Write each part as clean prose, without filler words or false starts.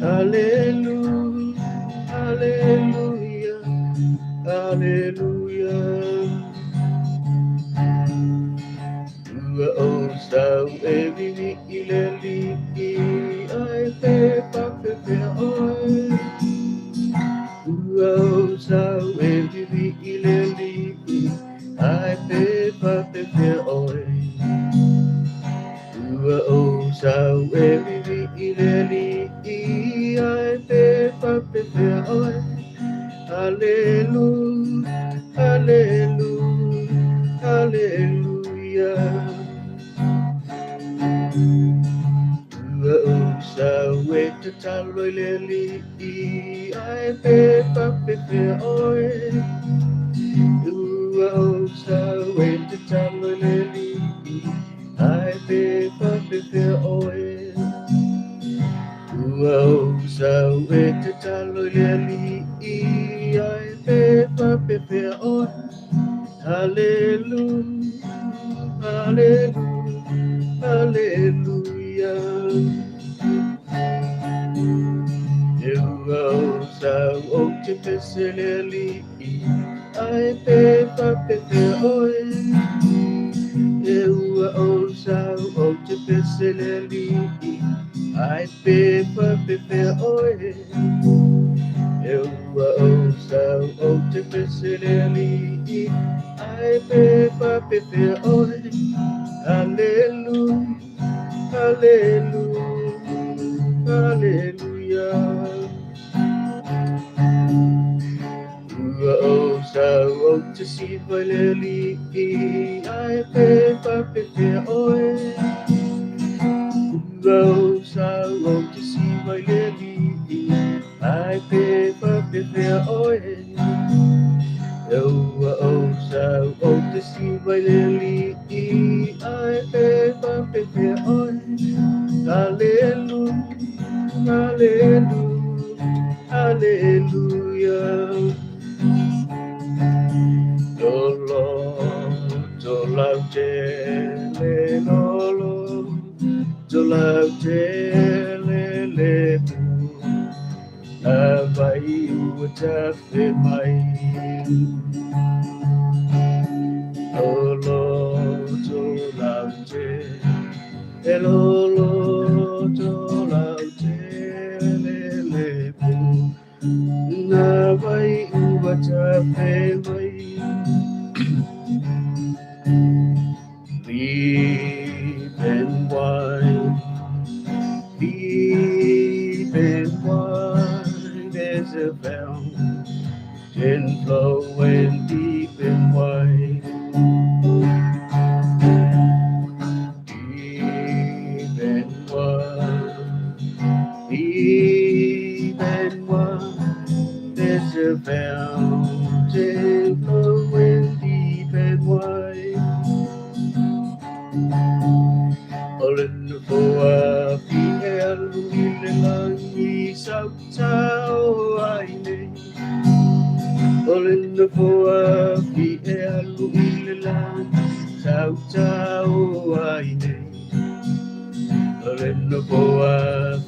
Hallelujah, hallelujah, hallelujah. Ua o sau e vivi i le lii, ai pe pa pe pe oe. Ua o sau e vivi i le lii, ai pe pa pe pe oe. Ua o sau e vivi i le lii, ai pe pa pe pe oe. Hallelujah, hallelujah, hallelujah. Ua o sau e te talo i le lii, ai pe pa pe pe oe. Ua o sau e te talo i le lii, ai pe pa pe pe oe. Ua o sau e te talo i le lii, ai pe pa pe pe oe. Hallelujah, hallelujah, hallelujah. Ua o sau o te pese le lii, ai pe pa pe pe oe. E ua o sau o te pese le lii, ai pe pa pe pe oe. E ua o sau o te pese le lii, ai pe pa pe pe oe. Hallelujah, hallelujah, hallelujah. Ua o sau o te siva i le lii, ai pe pa pe pe oe. Ua o sau o te siva i le lii, ai pe pa pe pe oe. E ua o sau o te siva i le lii, ai pe pa pe pe oe. Hallelujah, hallelujah, hallelujah. Lolo, tolau tele, lolo, tolau tele le pu, na vai ua tafe mai. Lolo, tolau tele, lolo, tolau tele le pu, na vai ua tafe mai. Deep and wide, deep and wide, there's a fountain flowing deep and wide. Deep and wide, deep and wide, there's a fountain flowing deep and wide. O le nofoa fi e alu i le langi sau tau ai nei. O le nofoa fi e alu i le langi sau tau ai nei. O le nofoa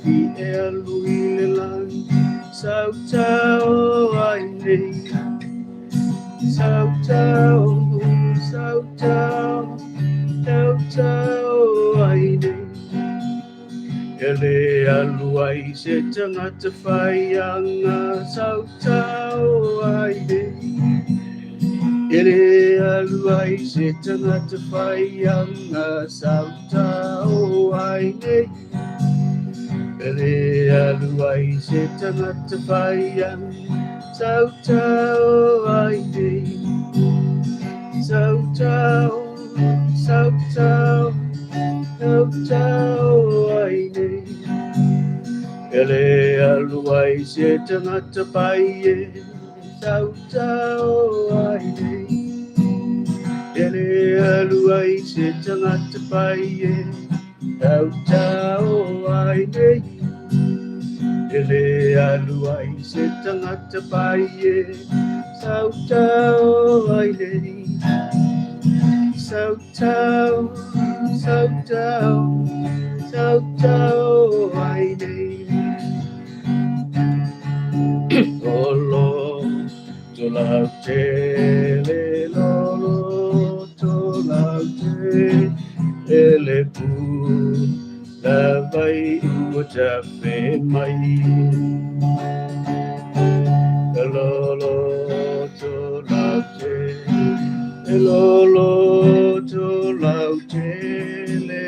fi e alu i le langi sau tau ai nei. Sau tau, sau tau, sau tau ai nei. E le alu ai se tangata whaianga sau tau ai nei. E le alu ai se tangata whaianga sau tau ai nei. E le alu ai se tangata whaianga sau tau se tagata pai e sa uta o ai nei. E le alu ai se tagata pai e sa uta o ai nei. E le alu ai se tagata pai e sa uta o ai nei. Sa uta o, sa uta o, sa uta o ai nei. Lolo tolau tele, lolo tolau tele pu la vai ua tafe mai. Lolo tolau tele, lolo tolau tele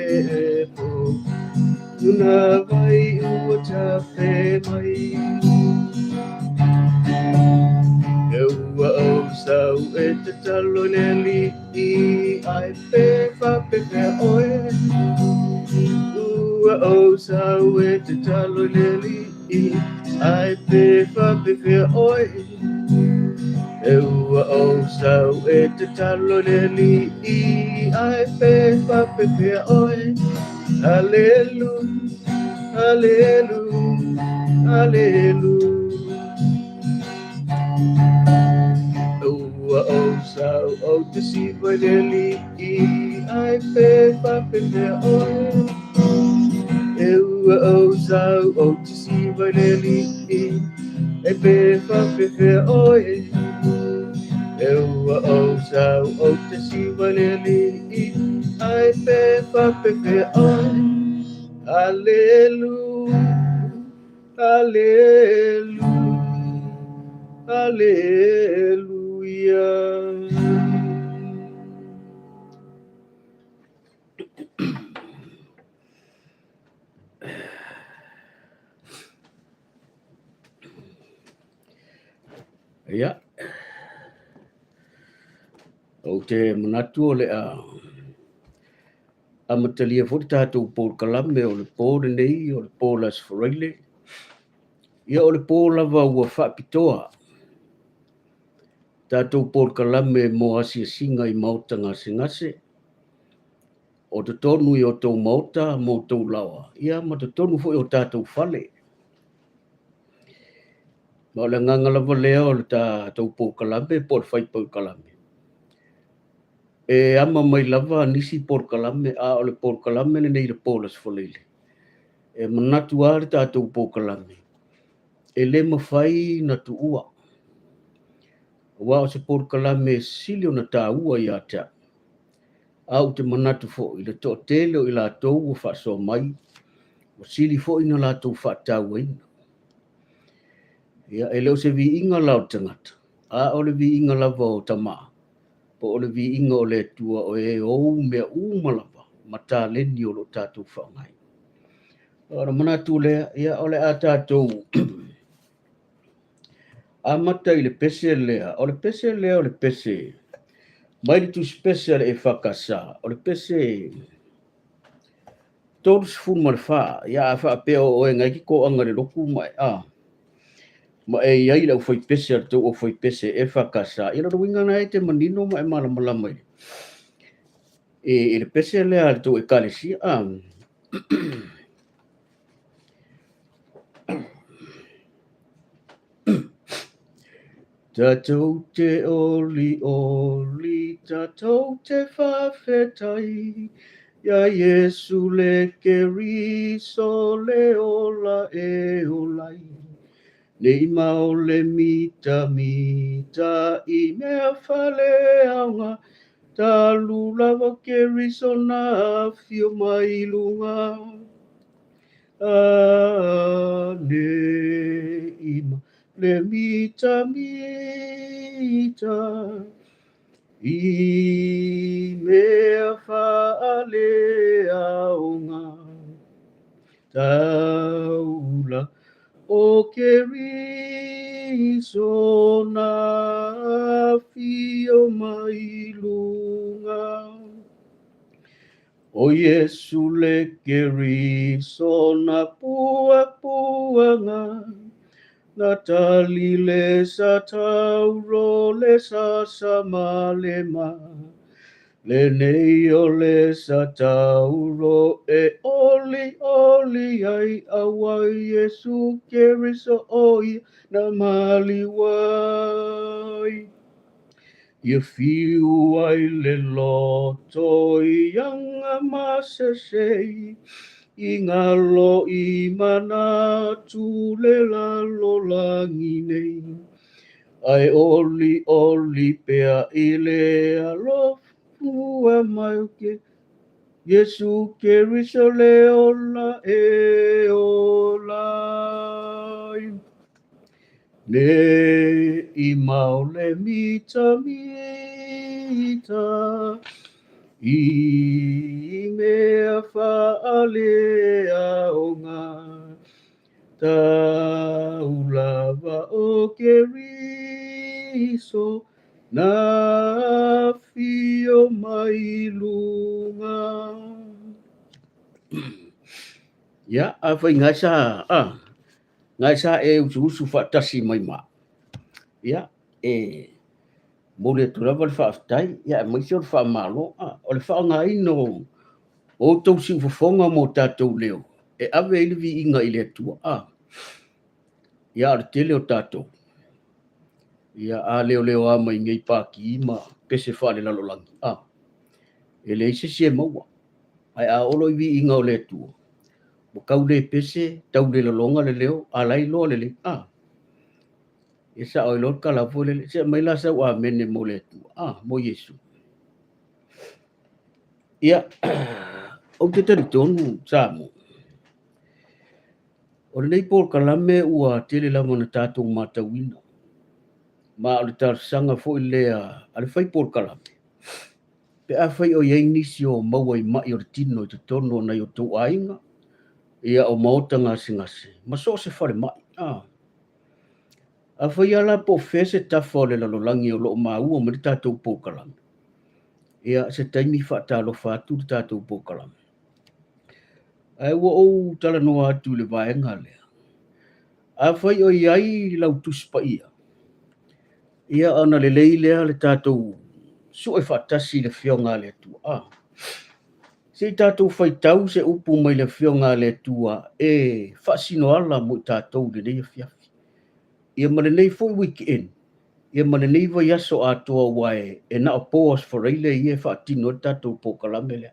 pu la vai ua tafe mai. E ua ou sau e tatalo i le Alii ai pe faapefea oe. Ua ou sau e tatalo i le Alii ai pe faapefea oe. E ua ou sau e tatalo i le Alii ai pe faapefea oe. Aleluia, aleluia, aleluia. Ua ou sau ou te siva i le Alii ai pe faapefea oe. E ua ou sau ou te siva i le Alii ai pe faapefea oe. E ua ou sau ou te siva i le Alii ai pe faapefea oe. Aleluia, aleluia, aleluia. Ia, ou te manatu o le a amatalia foi le tatou polokalame o le po lenei, o le po o le Aso Faraile. Ia o le po lava ua faapitoa tatou polokalame mo asiasiga i maota gasegase, o totonu i o tou maota ma o tou laoa, ia ma totonu foi o tatou fale. Ma o le agaga lava lea o le tatou polokalame po o le fai polokalame. E ama mai lava nisi polokalame, a o le polokalame lenei i le po o le Aso Faraile. E manatu lava le tatou polokalame, e le mafai na tuua. Aua o se polokalame e sili ona taua ia te au. A ou te manatu foi i le toatele o i latou ua faasoa mai, ua sili foi na latou faatauaina. Ia, e le o se viiga la o le tagata, a o le viiga lava o Tama, po o le viiga o le Atua o e ou mea uma lava ma taleni o lo o tatou faaaogaina. Ona manatu lea, ia o le a tatou amata i le pese lea. O le pese lea o le pese mai le tusipese a le EFKS, o le pese 34. Ia a faapea o oe ngai ki toaga i le lotu ma e a ma e iai le aufaipese a le tou aufaipese EFKS, ia lona uiga lena e te manino ma e malamalama i le pese lea a le tou ekalesia. A. Tatou te oli oli, tatou te faafetai, ia Iesu le Keriso le ola e ola ai. Nei ma o le mita mita i mea faleaoga, talu lava Keriso na afio mai luga. A nei ma le mita mita i mea faaleaoga, taula o Keriso na afio mai luga. O Iesu le Keriso na puapuaga, Na tali le sa tauro le sa sa ma le ma. Lenei o le sa tauro e oli oli ai aua Iesu Keriso o ia na maliu ai. Ia fiu ai le loto i aga masese i galo i manatu le lalolagi nei. Ae oli oli pea i le alofa mai o ke Iesu Keriso le ola e ola ai. Ne i mao le mitamita i mea faaleaoga tau lava o Keriso na afio mai luga. Ia, afai gaisa, gaisa e usuusu faatasi mai ma au. Ia, e momoli atu lava le faafetai, ia aemaise o le faamalo. O le faaaogaina o outou siufofoga ma o tatou leo e ave ai le viiga i le Atua. Ia, a o le tele o tatou, ia a leoleoa mai nei paki ma pese faalelalolagi, e leai se isi e maua. Ae a oo loa i viiga o le Atua, ua tau le pese, tau le laloga le leo, a la e iloa lelei. E sao ai loa le tala foi lele, se aumai la sau amene mo le Atua, mo Iesu. Ia, ou te talitonu, Samoa, o lenei polokalame ua tele lava na tatou matauina, ma o le talosaga foi lea a le fai polokalame, pe afai o i ai nisi o maua i mai o le tino i totonu o nai o outou aiga, ia o maota gasegase, ma so o se falemai. Afai lava la po o fea se tafa o le lalolagi o lo o maua mai le tatou polokalame, ia se taimi faatalofa atu le tatou polokalame. Ae ua ou talanoa atu i le vaega lea, afai o i ai lau Tusi Paia, ia ona lelei lea le tatou sue faatasi i le Afioga a le Atua. Se i tatou faitau se upu mai le Afioga a le Atua e faasinoala mo i tatou i lenei afiafi. Ia ma lenei foi weekend, ia ma lenei vaiaso atoa aua e na o po Aso Faraile ia e faatino ai le tatou polokalame lea.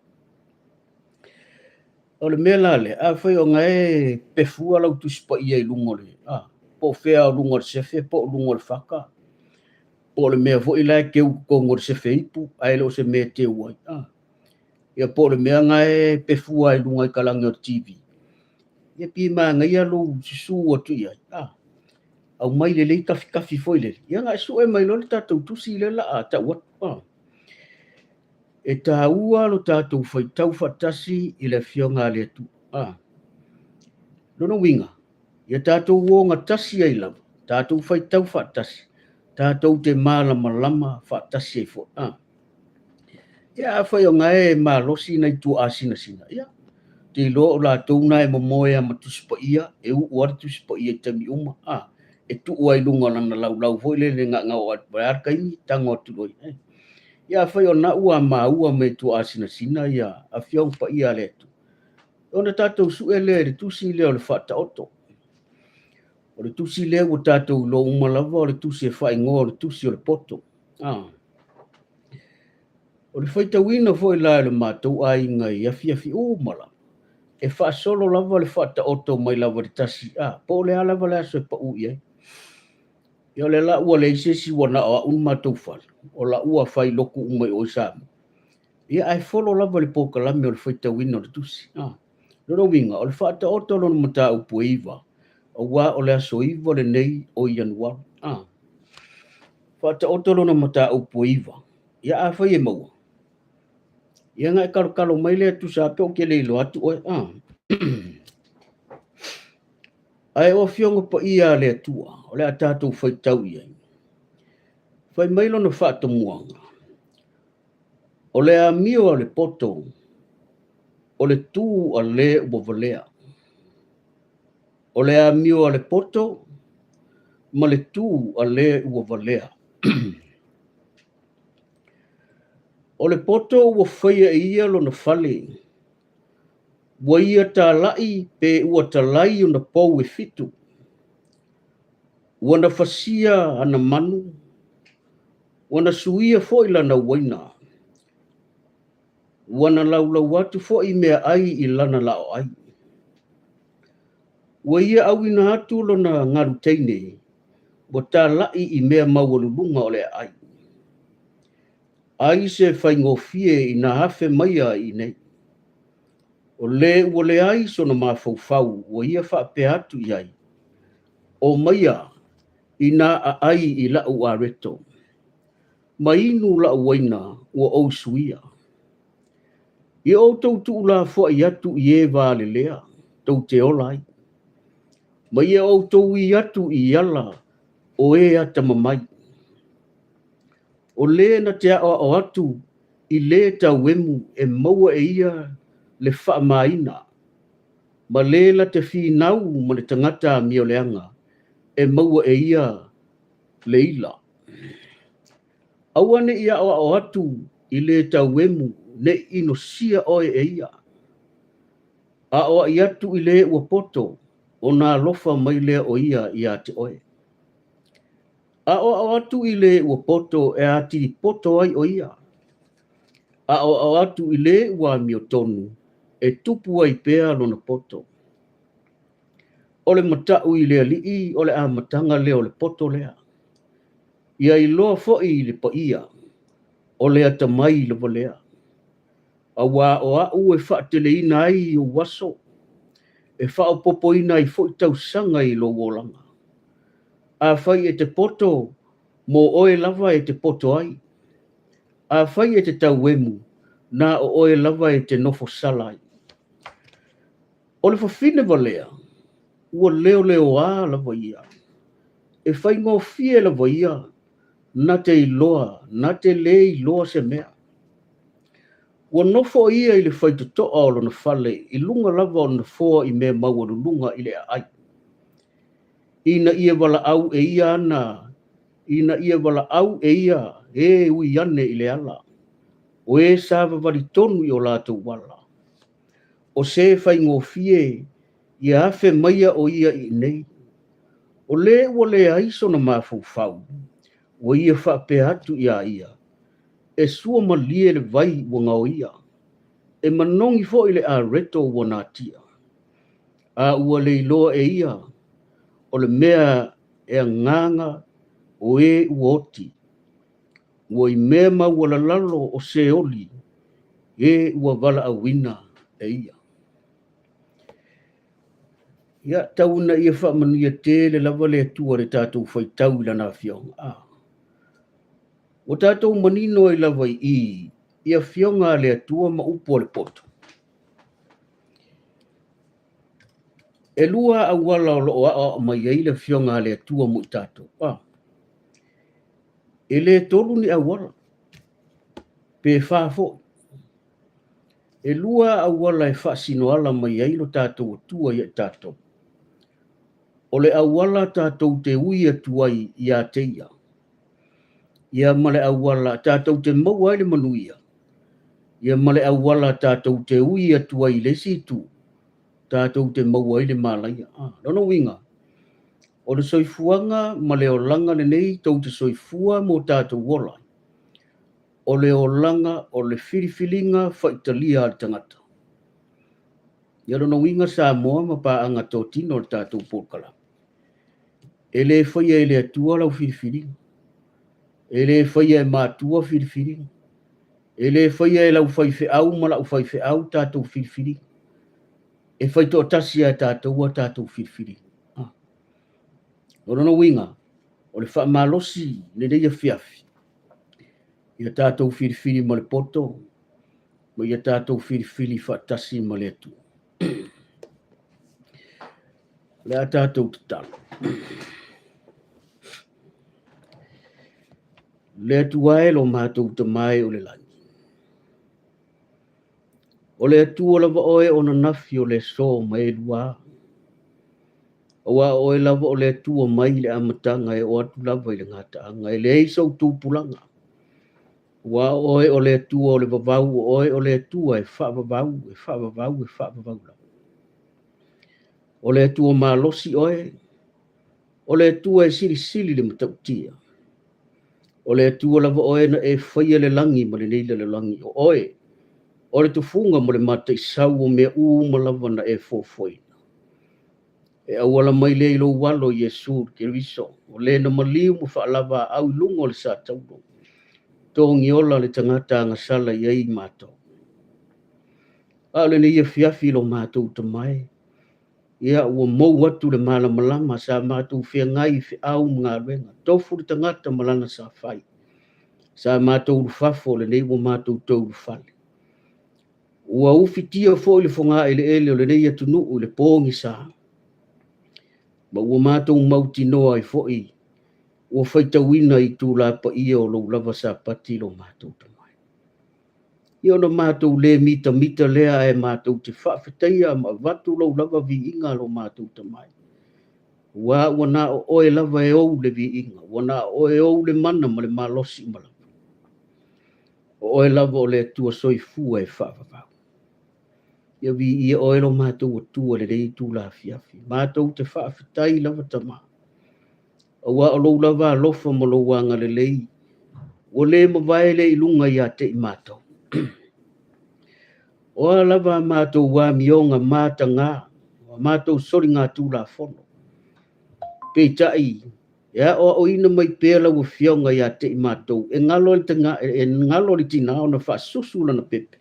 O le mea la lea, afai o na e pefua lau Tusi Paia i luga o le, po o fea o luga o le sefe po o luga o le fata, po o le mea foi la e teu i totonu o le sefe ipu, ae le o se mea e teu ai. Ia po o le mea na e pefua ai luga i talage o le TV. Ia pei e manaia lou susu atu i ai. Aumai lelei tafitafi foi lele. Ia na e sue mai loa le tatou tusi lea o le a tau atu. E taua lo tatou faitau faatasi i le Afioga a le Atua. Lona uiga, ia tatou ogatasi ai lava, tatou faitau faatasi, tatou te malamalama faatasi ai foi. Ia afai o na e malosi nai tuaa sinasina, ia, te iloa o latou na e momoe lava ma Tusi Paia, e uu lava le Tusi Paia i taimi uma. E tuu ai i luga o lana laulau foi lele na oo atu po o le a le taimi, tago atu loa. Ia afai o na ua maua mai tuaa sinasina ia Afioga Paia a le Atua, ona tatou sue lea i le tusi lea o le Faataoto. O le tusi lea ua tatou iloa uma lava o le tusi e faaigoa o le tusi o le poto. O le faitauina foi la e le matou aiga i afiafi uma lava, e faasolo lava le Faataoto mai lava i le 1, po o le a lava le aso e pau i ai. Ia o lea la ua leai se isi ua na o au le matou fale, o lau ua fai lotu uma i o i Samoa. Ia ae folo lava le polokalame o le faitauina o le tusi. Lona uiga, o le Faataoto lona mataupu e 9, aua o le aso 9 lenei o Ianuari. Faataoto lona mataupu e 9. Ia afai e maua, ia na e kalokalo mai lea tusa pe ou te le iloa atu oe. Ae o Afioga Paia a le Atua, o le a tatou faitau i ai. Fai mai lona faatomuaga, o le amio a le poto, o le tu a le ua valea. O le amio a le poto, ma le tu a le ua valea. O le poto ua faia e ia lona fale, ua ia tala'i pe ua talai ona pou e fitu. Ua na fasia ana manu, ua na suia foi lana uaina. Ua na laulau atu foi meaai i lana laoai. Ua ia auina atu lona galu teine, ua tala'i i mea maualuluga o le aai. Ai se faigofie ina afe maia i inei. O le ua leai sona mafaufau ua ia faapea atu i ai, O maia ina aai i la'u areto, ma inu la'u uaina ua ou suia. Ia outou tuulafoai atu i e valelea tou te ola ai, ma ia outou ui atu i ala o e atamamai. O le na te aoao atu i le tauemu e maua e ia le faamaina, ma le la te finau ma le tagata amioleaga e maua e ia le ila. Aua ne i aoao atu i le tauemu ne i inosia oe e ia. Aoai atu i le ua poto, ona alofa mai lea o ia ia te oe. Aoao atu i le ua poto e atili poto ai o ia. Aoao atu i le ua amiotonu e tupu ai pea lona poto. O le mata'u i le Alii o le amataga lea o le poto lea. Ia iloa foi i le paia, o le atamai lava lea. Auā o a'u e faateleina ai ou aso, e faaopoopoina ai foi tausaga i lou olaga. Afai e te poto, mo oe lava e te poto ai. Afai e te tauemu, na o oe lava e te nofo sala ai. O le fafine valea, ua leoleoā lava ia. E faigofie lava ia na te iloa, na te lē iloa se mea. Ua nofo ia i le faitotoa o lona fale i luga lava o le nofoa i mea maualuluga i le aai, ina ia valaau e ia ana, ina ia valaau e ia e ui ane i le ala, o e savavali tonu i o latou ala. O se faigofie ia afe maia o ia i inei. O le ua leai sona mafaufau, ua ia faapea atu iā ia, E sua malie le vai ua gaoia, e manogi foi le areto ua natia. A ua le iloa e ia, o le mea e agaga o e ua oti, ua i mea maualalalo o Seoli e ua valaauina e ia. Ia, tau ina ia faamanuia tele lava le Atua i le tatou faitau i Lana Afioga. A. Ua tatou manino ai lava i i i Afioga a le Atua ma upu a le poto. E lua auala o lo o aoao mai ai le Afioga a le Atua mo i tatou. A. E le tolu ni auala, pe fa foi. E lua auala e faasinoala mai ai lo tatou Atua ia i tatou. O le auala tatou te ui atu ai ia te Ia, ia ma le auala tatou te maua ai le manuia, ia ma le auala tatou te ui atu ai i le isi itu, tatou te maua ai le malaia. A, lona uiga, o le soifuaga ma le olaga lenei tou te soifua mo tatou ola ai, o le olaga o le filifiliga faitalia a le tagata. Ia lona uiga Samoa ma paaga totino o le tatou polokalame. E le faia e le Atua lau filifiliga. E le faia e matua filifiliga. E le faia e lau faifeau ma la'u faifeau tatou filifiliga. E fai toatasi lava e tatou a tatou filifiliga. Ah. O lona uiga, o le faamalosi lenei afiafi, ia tatou filifili ma le poto, ma ia tatou filifili faatasi ma le Atua. O le a tatou tatalo. Le Atua e lo matou Tama e o le lagi. O le Atua lava oe o ananafi o le aso ma e lua. Aua o oe lava o le Atua mai le amataga e oo atu lava i le gataaga, e leai sou tupulaga. Aua o oe o le Atua o le vavau, o oe o le Atua e faavavau, e faavavau, e faavavau lava. O le Atua malosi oe, o le Atua e silisili le matautia. O le Atua lava oe na e faia le lagi ma lenei lalolagi, o oe o le tufuga ma le mataisau o mea uma lava na e fuafuaina. E auala mai lea i lou Alo Iesu Keriso, o le na maliu ma faalavaau i luga o le satauro, togiola le tagata agasala i ai matou. A o lenei afiafi i lo matou Tama e, ia ua mou atu le malamalama sa matou feagai i feau ma galuega, tofu le tagata ma lana sa fai. Sa matou ulufafo, o lenei ua matou toe ulufale. Ua ufitia foi le fogaeleele o lenei atunuu i le pogisa, ma ua matou mautinoa ai foi ua faitauina i itula paia o lou lava Sapati lo matou Tama e. Ia ona matou le mitamita lea ae matou te faafetaia ma avatu lou lava viiga lo matou Tama e. Aua ua na o oe lava e ou le viiga, ua na o oe e ou le mana ma le malosi uma lava. O oe lava o le Atua soifua e faavavau. Ia viia oe lo matou Atua i lenei itula afiafi. Matou te faafetai lava Tama, aua o lou lava alofa ma lou agalelei ua le mavae lea i luga ia te i matou. O a lava a matou amioga mataga, o a matou soligatulafono, peitai e aoaoina mai pea lau Afioga ia te i matou, e galo le tina ona faasusu lana pepe,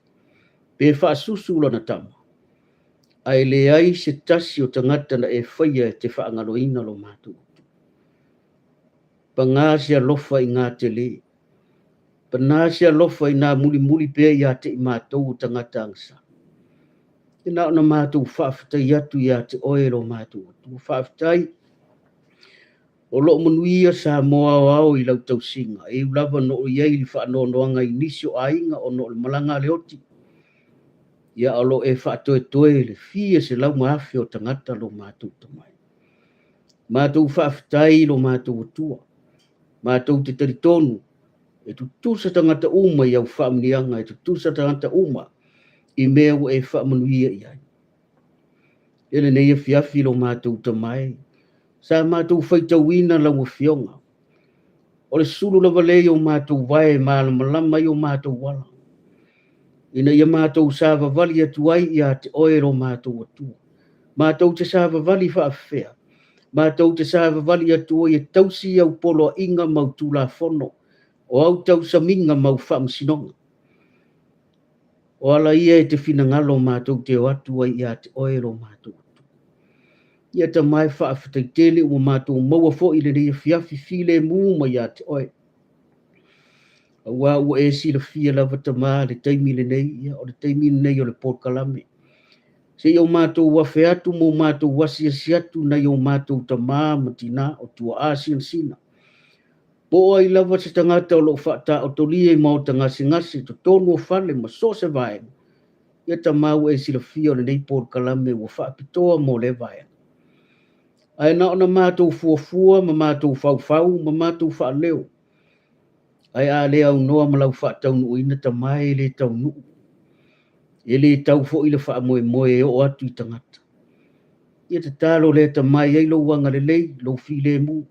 pe faasusu lana tama, ae leai se tasi o tagata na e faia e te faagaloina lo matou Atua. Paga se alofa i gatele, paga se alofa ina mulimuli pea ia te i matou o tagata agasala. E na ona matou faafetai atu ia te oe lo matou Atua. Faafetai o lo o manuia Samoa aoao i lau tausiga, e ui lava na o i ai le faanoanoaga i nisi o aiga ona o le malaga a le oti, ia o lo o e faatoetoe le fia selau ma afe o tagata lo matou Tama e. Matou faafetai i lo matou Atua, matou te talitonu e tutusa tagata uma i au faamanuiaga, e tutusa tagata uma i mea ua e faamanuia i ai. E lenei afiafi lo matou Tama e, sa matou faitauina lau Afioga, o le sulu lava lea i o matou vae e malamalama ai o matou ala, ina ia matou savavali atu ai ia te oe lo matou Atua. Matou te savavali faafefea, matou te savavali atu ai e tausi au poloaiga ma au tulafono, o au tausamiga ma au faamasinoga. O ala ia e te finagalo matou te o atu ai ia te oe lo matou Atua. Ia Tama e, faafetai tele ua matou maua foi i lenei afiafi filemu mai ia te oe. Aua ua e silafia lava Tama le taimi lenei, ia o le taimi lenei o le polokalame. Se i o matou afe atu ma o matou asiasi atu nai o matou tama ma tina o tuaa sinasina. Po o ai lava se tagata o lo o faataotolia i maota gasegase, totonu o fale ma so o se vaega, ia Tama ua e silafia o lenei polokalame ua faapitoa mo lea vaega. Ae na ona matou fuafua ma matou faufau ma matou faaleo, ae a le aunoa ma lau faataunuuina Tama e le taunuu, e le tau foi le faamoemoe e oo atu i tagata. Ia tatalo lea Tama e i ai lou agalelei, lou filemu,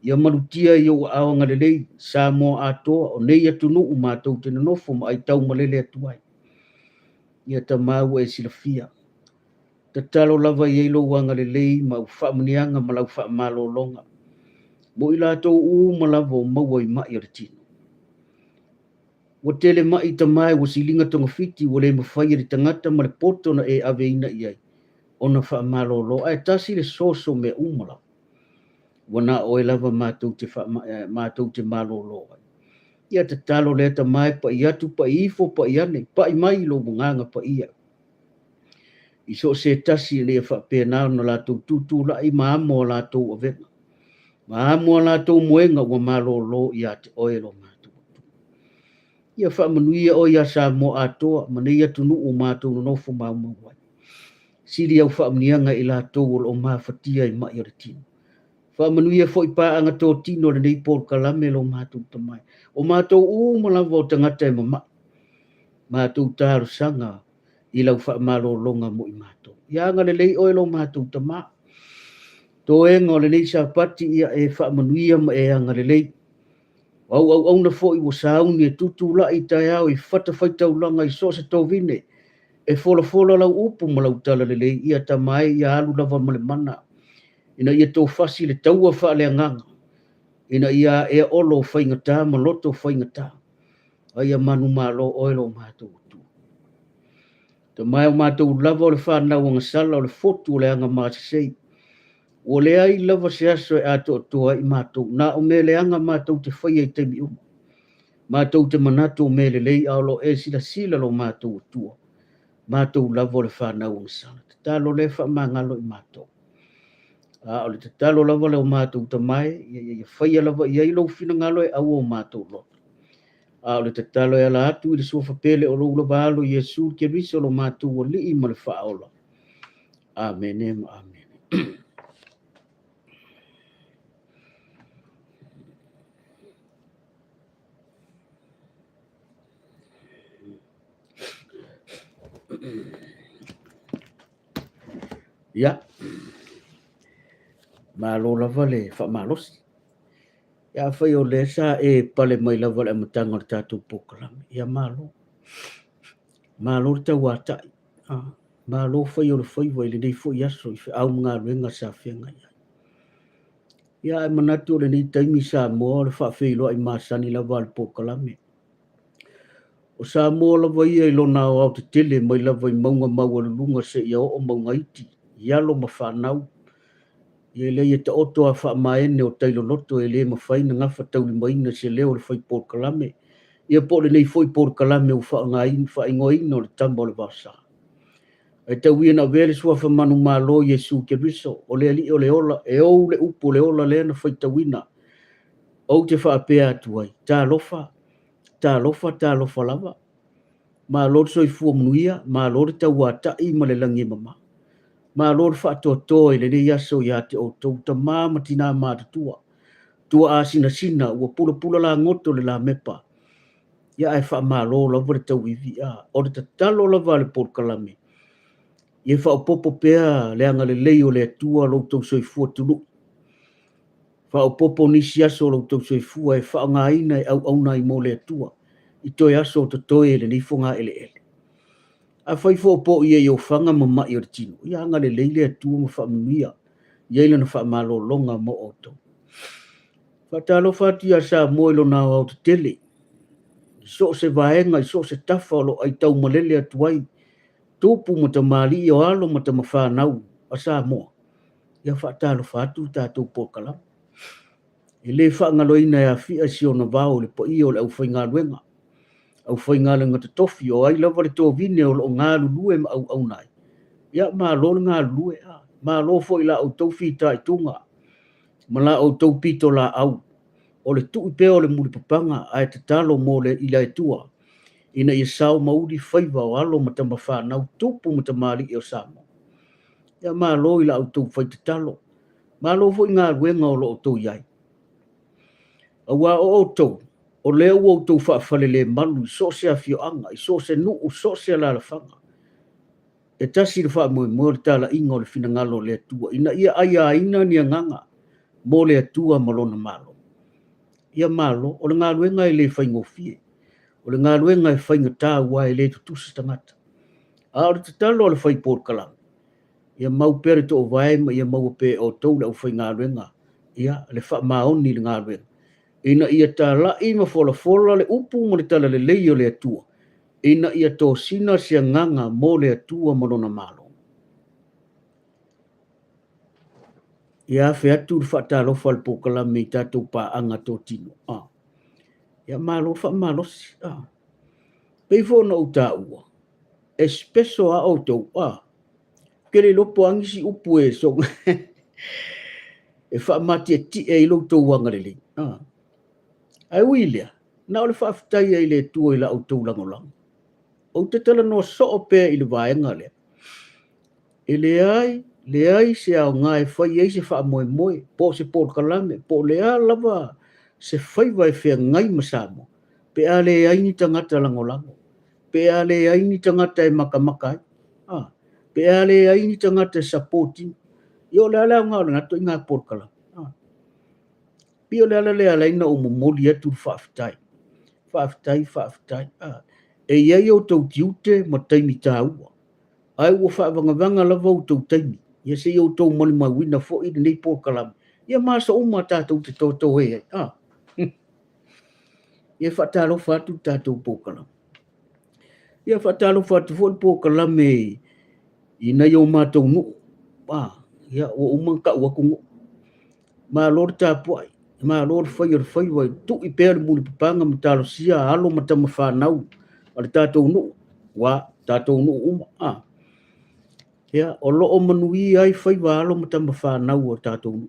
ia malutia i ou aao agalelei Samoa atoa, o nei atunuu matou te nonofo ma aitau malele atu ai. Ia Tama ua e silafia, tatalo lava i ai lou agalelei ma au faamanuiaga ma lau faamalologa mo i latou uma lava o maua i mai o le tino. Ua tele mai Tama e ua siliga togafiti, ua le mafai e le tagata ma le poto na e aveina i ai ona faamalolo, ae tasi le soso mea uma lava. Ua na o oe lava matou te malolo ai. Ia tatalo lea Tama e pai atu, pai ifo, pai ane, pai mai lou agaga paia i so o se tasi ina ia faapena ona latou tutulai ma amo a latou avega, ma amo a latou moega ua malolo ia te oe lo matou Atua. Ia faamanuia oe ia Samoa atoa ma nei atunuu o matou nonofo maumau ai. Sili au faamanuiaga i latou o lo o mafatia i mai o le tino. Faamanuia foi paaga totino o lenei polokalame lo matou Tama e. O matou uma lava o tagata e mamai. Matou talosaga i lau faamalologa mo i matou. Ia agalelei oe lo matou Tama. Toega o lenei Sapati ia e faamanuia ma e agalelei. O au auauna foi ua sauni e tutulai i taeao i fatafaitaulaga i so o se tovine, e folafola lau upu ma lau talalelei, ia Tama e, ia alu lava ma le mana, ina ia tofasi le taua faaleagaga, ina ia aea olo faigata ma loto faigata, a ia manumalo oe lo matou Atua. Tama e, o matou lava o le fanau agasala, o le fotu o le agamasesei. Ua leai lava se aso e atoatoa ai matou, na o mea leaga matou te faia i taimi uma. Matou te manatu o mea lelei, a o lo o e silasila lo matou Atua. Matou lava o le fanau agasala. Tatalo lea faamagalo i matou. A o le tatalo lava lea o matou Tama e, ia faia lava i ai lou finagalo e aua o matou loto. A o le tatalo e ala atu i le suafa pele o lou lava Alo Iesu Keriso lo matou Alii ma le Faaola. Amene ma amene. Ia, malo lava le faamalosi. Ia afai o lea sa e pale mai lava i le amataga o le tatou polokalame, ia malo. Malo le tauatai. Malo fai o le faiva i lenei foi aso i feau ma galuega sa feagai ai. Ia ae manatu o lenei taimi Samoa o le faafeiloai masani lava a le polokalame. O Samoa lava ia i lona aoaotetele mai lava i mauga maualuluga seia oo mauga iti, i alo ma fanau. Ia ina ia taoto a faamaene o tai loloto e le mafai ona gafataulimaina se leo o le fai polokalame, ia po o lenei foi polokalame ua faaigoaina o le Tama o le Vaosa. Ae tau ia ina avea le suafa manumalo Iesu Keriso, o le Alii o le ola, e ou le upu o le ola lea na faitauina. Ou te faapea atu ai, talofa, talofa, talofa lava. Malo le soifua manuia, malo le tauatai ma le lagi e mama. Malo le faatoatoa i lenei aso ia te outou, tama ma tina matutua. Tuaasinasina ua pulapula lagoto le lamepa, ia ae faamalo lava le tauivi. O le tatalo lava a le polokalame, ia faaopoopo pea le agalelei o le Atua lo outou soifua tului. Faaopoopo nisi aso o lo outou soifua e faaaogaina e auauna ai mo le Atua i toe aso o totoe i lenei fogaeleele. Afai foi o poia i ofaga ma mai o le tino, ia agalelei le Atua ma faamanuia i ai lana faamalologa mo outou. Faatalofa atu ia Samoa i lona aoaotetele, i so o se vaega, i so o se tafa o lo o aitaumalele atu ai tupu ma tamalii o alo ma tamafanau a Samoa. Ia faatalofa atu le tatou polokalame. E le faagaloina e afia si ona vao i le paia o le aufaigaluega, aufaigaluega totofi, o ai lava le tovine o lo o galulue ma auauna ai. Ia malo le galulue, malo foi i la outou fitaituga ma la outou pitolaau o le tui pea o le mulipapaga ae tatalo mo le i le Atua ina ia sao ma uli faiva o alo ma tamafanau, tupu ma tamalii o Samoa. Ia malo i la outou faitatalo, malo foi galuega o lo o outou i ai. Aua o outou, o lea ua outou faafalelemalu i so o se afioaga, i so o se nuu, so o se alaalafaga. E tasi le faamoemoe o le talaiga o le finagalo o le Atua, ina ia aiaina ni agaga mo le Atua ma lona Malo. Ia malo, o le galuega e le faigofie, o le galuega e faigata aua e le tutusa tagata. A o le tatalo a le fai polokalame, ia mau pea le toovae ma ia maua pea e outou le aufaigaluega, ia le faamaoni i le galuega, ina ia talai ma folafola le upu ma le talalelei o le Atua, ina ia tosina se agaga mo le Atua ma lona Malo. Ia afe atu le faatalofa a le polokalame i tatou paaga totino. Ia malo faamalosi. Pei foi ona ou taua, e special a outou. Ou te le iloa po o a nisi upu e soga e faamatietie ai lo outou agalelei. Ae ui i lea, na o le faafetai ai i le Atua i la outou lagolago. Ou te talanoa soo pea i le vaega lea. E leai, leai se aoga e fai ai se faamoemoe po o se polokalame po o le a lava se faiva e feagai ma Samoa pe a leai ni tagata lagolago, pe a leai ni tagata e matamata ai, pe a leai ni tagata e support ina. Ia o le a le aoga o lena ituaiga polokalame? Pei o le ala lea e ala ai ona ou momoli atu le faafetai, faafetai, faafetai. E i ai outou tiute ma taimi taua, ae ua faavagavaga lava outou taimi, ia se i outou molimauina foi lenei polokalame, ia ma aso uma tatou te totoe ai. Ia faatalofa atu le tatou polokalame. Ia faatalofa atu foi le polokalame i nai o matou nuu. Ia ua uma ona tau atu nuu. Malo le tapuai, malo le fai o le faiva, tui pea le mulipapaga ma talosia alo ma tama fanau a le tatou nuu, ua tatou nuu uma. Ia, o lo o manuia ai faiva alo ma tama fanau a tatou nuu.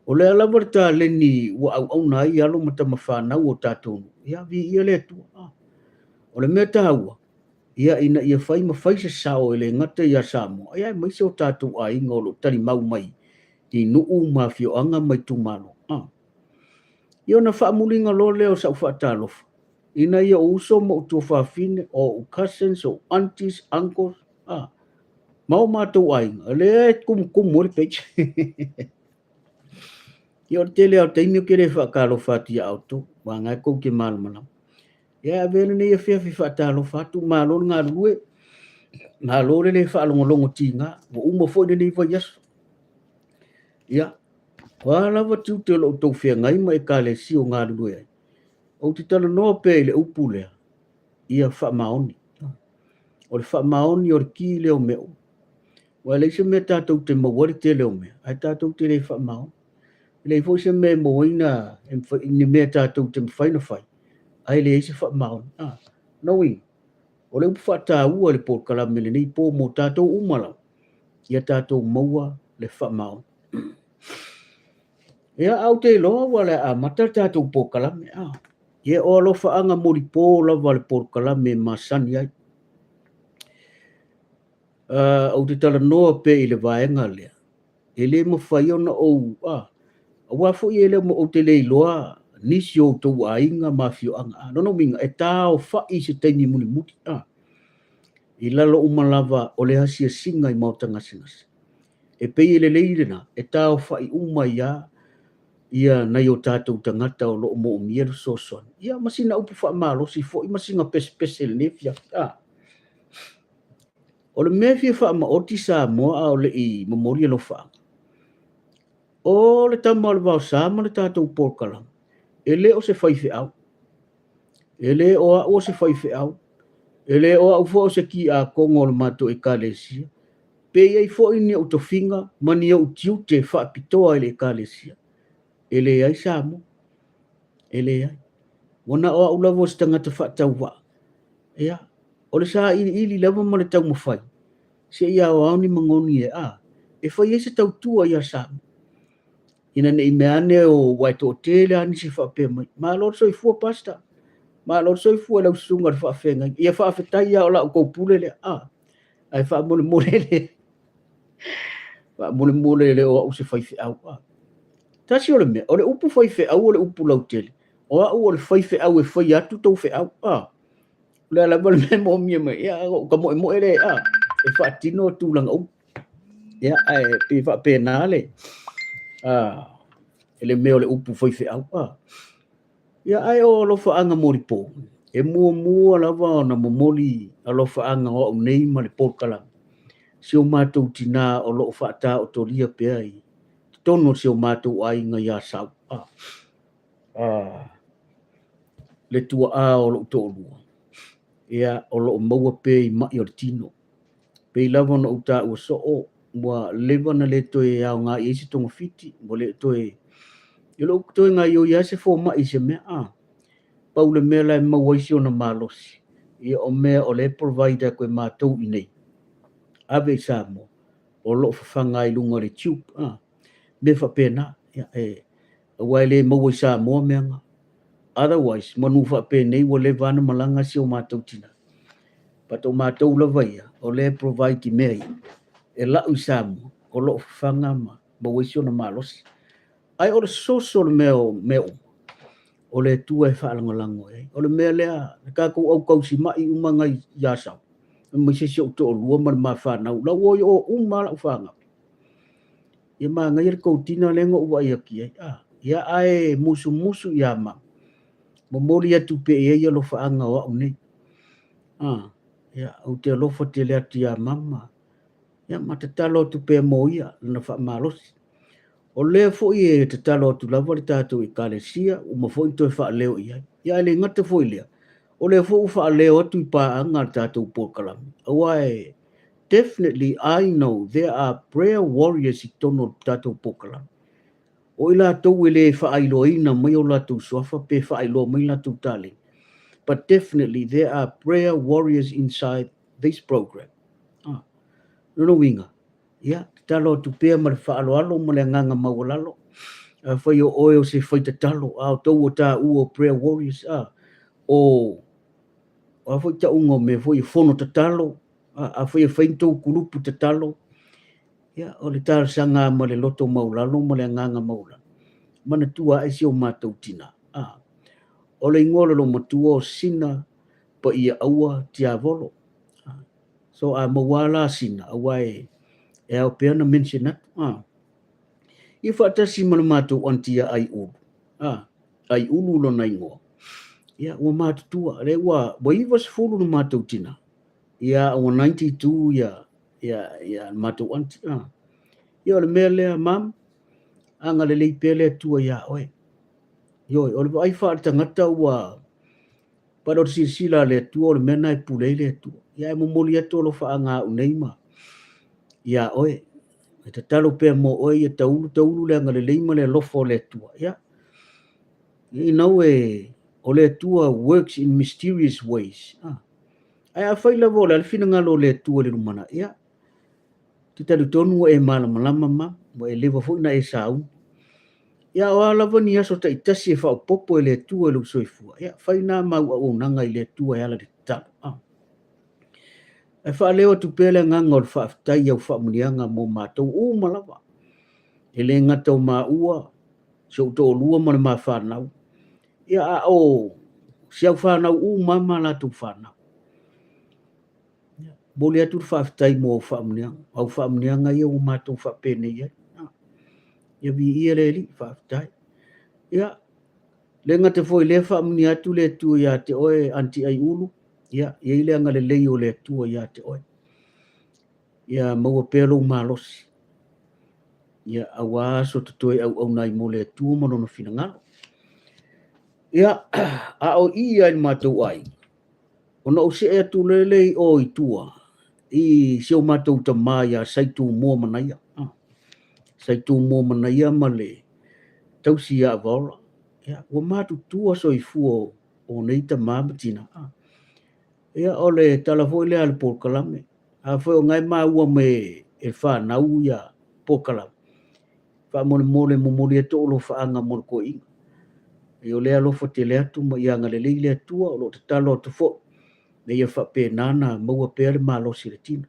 O le a lava le taleni ua auauna ai alo ma tama fanau o tatou nuu, ia viia le Atua. O le mea taua, ia ina ia fai ma fai se sao e le gata ia Samoa, ia aemaise o tatou aiga o lo o talimau mai i nuu ma afioaga ma itumalo. Ia ona faamuliga loa lea o sau faatalofa, ina ia ou uso ma ou tuafafine, o ou cousins, o aunties, uncles, ma o matou aiga, lea e tumutumu ai le page. Ia o le tele lava o taimi ou te le faatalofa atu ia outou, aua o lena tou te malamalama. Ia avea lenei afiafi faatalofa atu, malo le galulue, malo le le faalogologo tiga, ua uma foi lenei vaiaso. Ia, o a lava tiute o lo o outou feagai ma Ekalesia o galulue ai, ou te talanoa pea i le upu lea, ia faamaoni. O le faamaoni o le ki lea o mea uma. Aua e leai se mea tatou te maua ai le tele o mea, ae tatou te le faamaoni. E leai foi se mea e maua ai ni mea tatou te mafai ona fai, ae leai se faamaoni. Lona uiga, o le upu faataua i le polokalame i lenei po mo tatou uma lava, ia tatou maua le faamaoni. Ia, ae ou te iloa ua le amata le tatou polokalame. Ia, o alofaaga molipo lava le polokalame e masani ai. Ou te talanoa pea i le vaega lea, e le mafai ona ou, aua foi e le ou te le iloa nisi o outou aiga ma afioaga. Lona uiga, e taofai i se taimi mulimuli, i lalo uma lava o le asiasiga i maota gasegase. E pei e lelei lena, e taofai uma ai lava ia nai o tatou tagata o lo o moomia le fesoasoani. Ia ma sina upu faamalosi foi ma sina pesepese i lenei afiafi. O le mea e fia faamaoti Samoa a o le i momoli alofaaga, o le tama o le vaosa ma le tatou polokalame, e le o se faifeau. E le o au o se faifeau. E le o au foi o se tiakono o le matou Ekalesia. Pe i ai foi ni ou tofiga ma ni ou tiute faapitoa i le Ekalesia. E leai Samoa. E leai. Ua na o au lava o se tagata faatauvaa. Ia, o le sailiili lava ma le taumafai, se i aoao ni magoni e, a, e fai ai se tautua ia Samoa. Ina ne i mea ane ua e toatele lava nisi e faapea mai, malo le soifua Pastor, malo le soifua i lau susuga i le faafeagaiga. Ia faafetai lava o la outou pule lea, a, ae faamolemole le, faamolemole le o au se faifeau. A. Tasi o le mea, o le upu faifeau o le upu lautele, o au o le faifeau e faia atu tou feau. A. O le a lava le mea e moomia mai, ia, o ka moemoe le, a, e faatino tulaga uma. Ia, ae pei faapena le, a, le mea o le upu faifeau. A. Ia, ae o alofaaga molipo, e muamua lava ona momoli alofaaga o au nei ma le polokalame, si o matou tinā o lo o faataotolia pea i totonu o si o matou aiga i Asau. A. A, le tuaa o lou toalua, ia, o lo o maua pea i mai o le tino. Pei lava ona ou taua soo, ua leva ona le toe aoga i ai se togafiti, ua le toe, e le o toe gaoioi lava se fomai i se mea. A, pau le mea la e maua ai si ona malosi, ia o mea o lea e provide atu e matou i inei, ave i Samoa, o lo o fafaga ai i luga o le tube. A, mea faapena, ia, e, aua e le maua i Samoa mea na. Otherwise, manu faapenei ua leva lava ona malaga si o matou tina. But o matou lava ia, o lea e provide i mea ia. e lau i Samoa, o lo o fafaga ma maua ai si ona malosi. Ae o le soso o le mea o mea uma, o le Atua e faalagolago i ai. O le mea lea, le tatou au tausimai uma nai i Asau, aemaise si ou toalua ma le ma fanau, la ua o i o uma lava lau fanau. Ia manaia le tautina lea na ou vaai atu i ai. Ah, ia ae musumusu ia mama, momoli atu pea i ai alofaaga o au nei. Ah, ia, ou te alofa tele atu ia mama, ia ma tatalo atu pea mo ia, lana faamalosi. O lea foi e tatalo atu lava le tatou Ekalesia, uma foi ona toe faaleo i ai. Ia ae le gata foi i lea, o lea foi ua faaleo atu i paaga a le tatou polokalame, aua e definitely I know there are prayer warriors i totonu o le tatou polokalame. O i latou e le faailoaina mai o latou suafa pe faailoa mai latou taleni. But definitely there are prayer warriors inside this program. Ah, lona uiga, Ia, tatalo atu pea ma le faaaloalo ma le agaga maualalo. Afai o oe o se fai tatalo, a o tou o taua o prayer warriors, a, o, o a foi tauga o mea foi e fono tatalo, a, afai e fai ni tou kulupu tatalo, ia, o le talosaga ma le loto maualalo ma le agaga maualalo, manatua ae si o matou tina, a. O le igoa o le loomatua o Sina Paia Aua Tiavolo. So a maua la sina, aua e, e ao pea na mention atu. Ah. Ia faatasi ma le matou aunty ia Aiulu. Ah, Aiulu lona igoa. Ia, ua matutua. Le ua, ua 90 le matou tina. Ia, ua 92 ia, ia, ia le matou aunty. Ah. Ia, o le mea lea, mam, agalelei pea le Atua iā oe. Ioe, o le vaai faaletagata ua, But o le silasila a le Atua, o le mea lena e pule ai le Atua. Ia ae momoli atu alofaaga au nei ma iā oe. E tatalo pea mo oe ia taulu taulu le agalelei ma le alofa o le Atua. Ia, you know, e, o le Atua works in mysterious ways. Ah. Ae afai lava o le a le finagalo o le Atua i le lumanai, ia, te talitonu ua e malamalama ma, ua e leva foi na e sauni. Ia, o a lava ni aso taitasi e faaopoopo e le Atua i lou soifua, ia, fai na mau auaunaga i le Atua e ala i le tatalo. A. Ae faaleo atu pea le agaga o le faafetai i au faamanuiaga mo matou uma lava, e le gata o maua, si ou toalua ma le ma fanau, ia, a o si au fanau uma ma latou fanau. Ia, momoli atu le faafetai mo au faamanuiaga, au faamanuiaga ia ua matou faapenei ai. Ia viia le Alii, faafetai. Ia, le gata foi lea faamanuia atu le Atua ia te oe, Aunty Aiulu, ia, i ai le agalelei o le Atua ia te oe. Ia maua pea lou malosi. Ia, aua aso totoe auauna ai mo le Atua ma lona finagalo. Ia, a o i ia i le matou aiga, Ona ou see atu lea i o i tua, i si o matou tama ia Saitumua Manaia. Ah. Saitumua Manaia ma le tausi ia Avaola. Ia, ua matutua soifua o nei tama ma tina. Ah. Ia, o le tala foi lea a le polokalame. Afai o ngae maua me e whanau ia polokalame, Faamolemole momoli atu ou alofaaga mo le toeaina. Ia o lea alofa tele atu ma ia agalelei le Atua o lo o tatalo atu foi ina ia faapena ona maua pea le malosi o le tino.